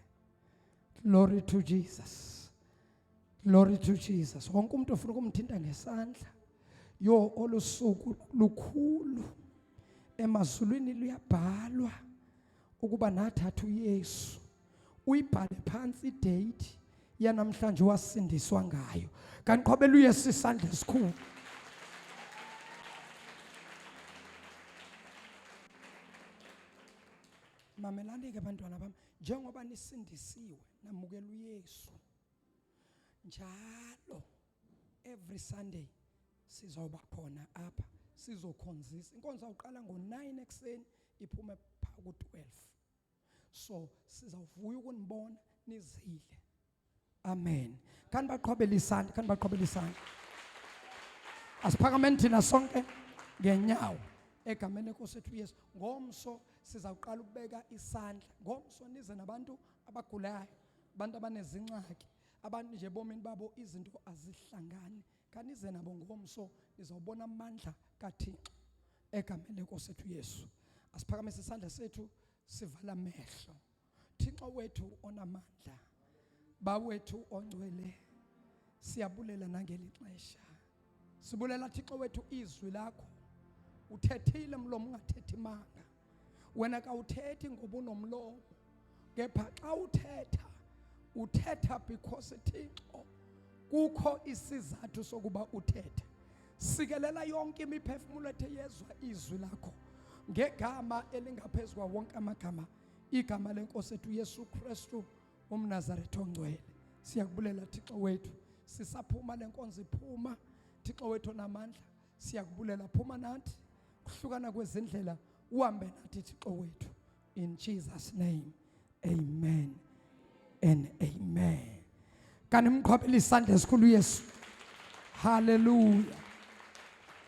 Glory to Jesus, glory to Jesus. Wonke umuntu ufuna ukumthinta ngesandla. Yo, olusuku lukhulu emazulwini, luyabhalwa ukuba nathatha uYesu. Uyibhale phansi idate yanamhlanje wasindiswa ngayo. Kanti qhobela uYesu isandla esikhulu. Mamelani ke bantwana bami, njengoba nisindisiwe, namukela uYesu, njalo every Sunday sizoba khona apha, sizokhonzisa. Inkonzo awuqala ngo9 ekseni, iphume pha ku12. So sizawuvuya ukunibona nizile. Amen. Kanti baqhobela isandla, kanti baqhobela isandla. Asiphakameni thina sonke ngenyawo egameni lenkosi ethu uYesu. Ngomso sizawuqala ukubeka isandla. Ngomso nize nabantu abagulayo, abantu abanezingxaki, abantu nje ebomini babo izinto azihlangani. Khanize nabo ngomso, nizawubona amandla kaThixo. Egameni lenkosi ethu Yesu. Asiphakamise isandla sethu sivala amehlo. Thixo wethu onamandla, Bawethu ongcwele, siyabulela nangeli xesha. Sibulela Thixo wethu izwi lakho. Uthethile mlomo ungathethi manga. Wena kawuthethi ngoba unomlomo. Kepha xa uthetha, uthetha because Thixo kukho isizathu sokuba uthethe. Sikelela yonke imiphefumulo ethe yezwa izwi lakho ngegama elingaphezu kwawo wonke amagama, igama lenkosi ethu Yesu Kristu umNazaretha ongcwele. Siyakubulela Thixo wethu, sisaphuma lenkonzo iphuma. Thixo wethu onamandla, siyakubulela, phuma nathi kuhlukana kwezindlela, uhambe nathi Thixo wethu. In Jesus name, amen and amen. Kanimqhwabela isandla esikhulu Yesu. Hallelujah.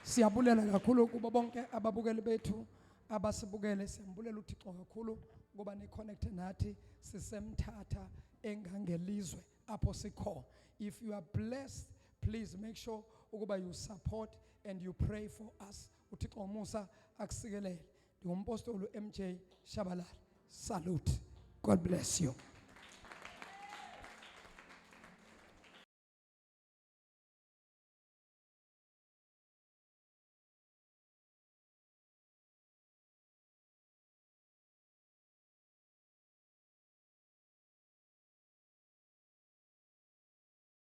Siyabulela kakhulu kubo bonke ababukeli bethu abasibukele. Siyambulela uThixo kakhulu ngoba ni-connecte nathi sisemthatha engangelizwe apho sikhona. If you are blessed, please make sure ukuba you support and you pray for us. UThixo umusa akusikelele. Ndingumpostoli MJ Shabalala. Salute. God bless you.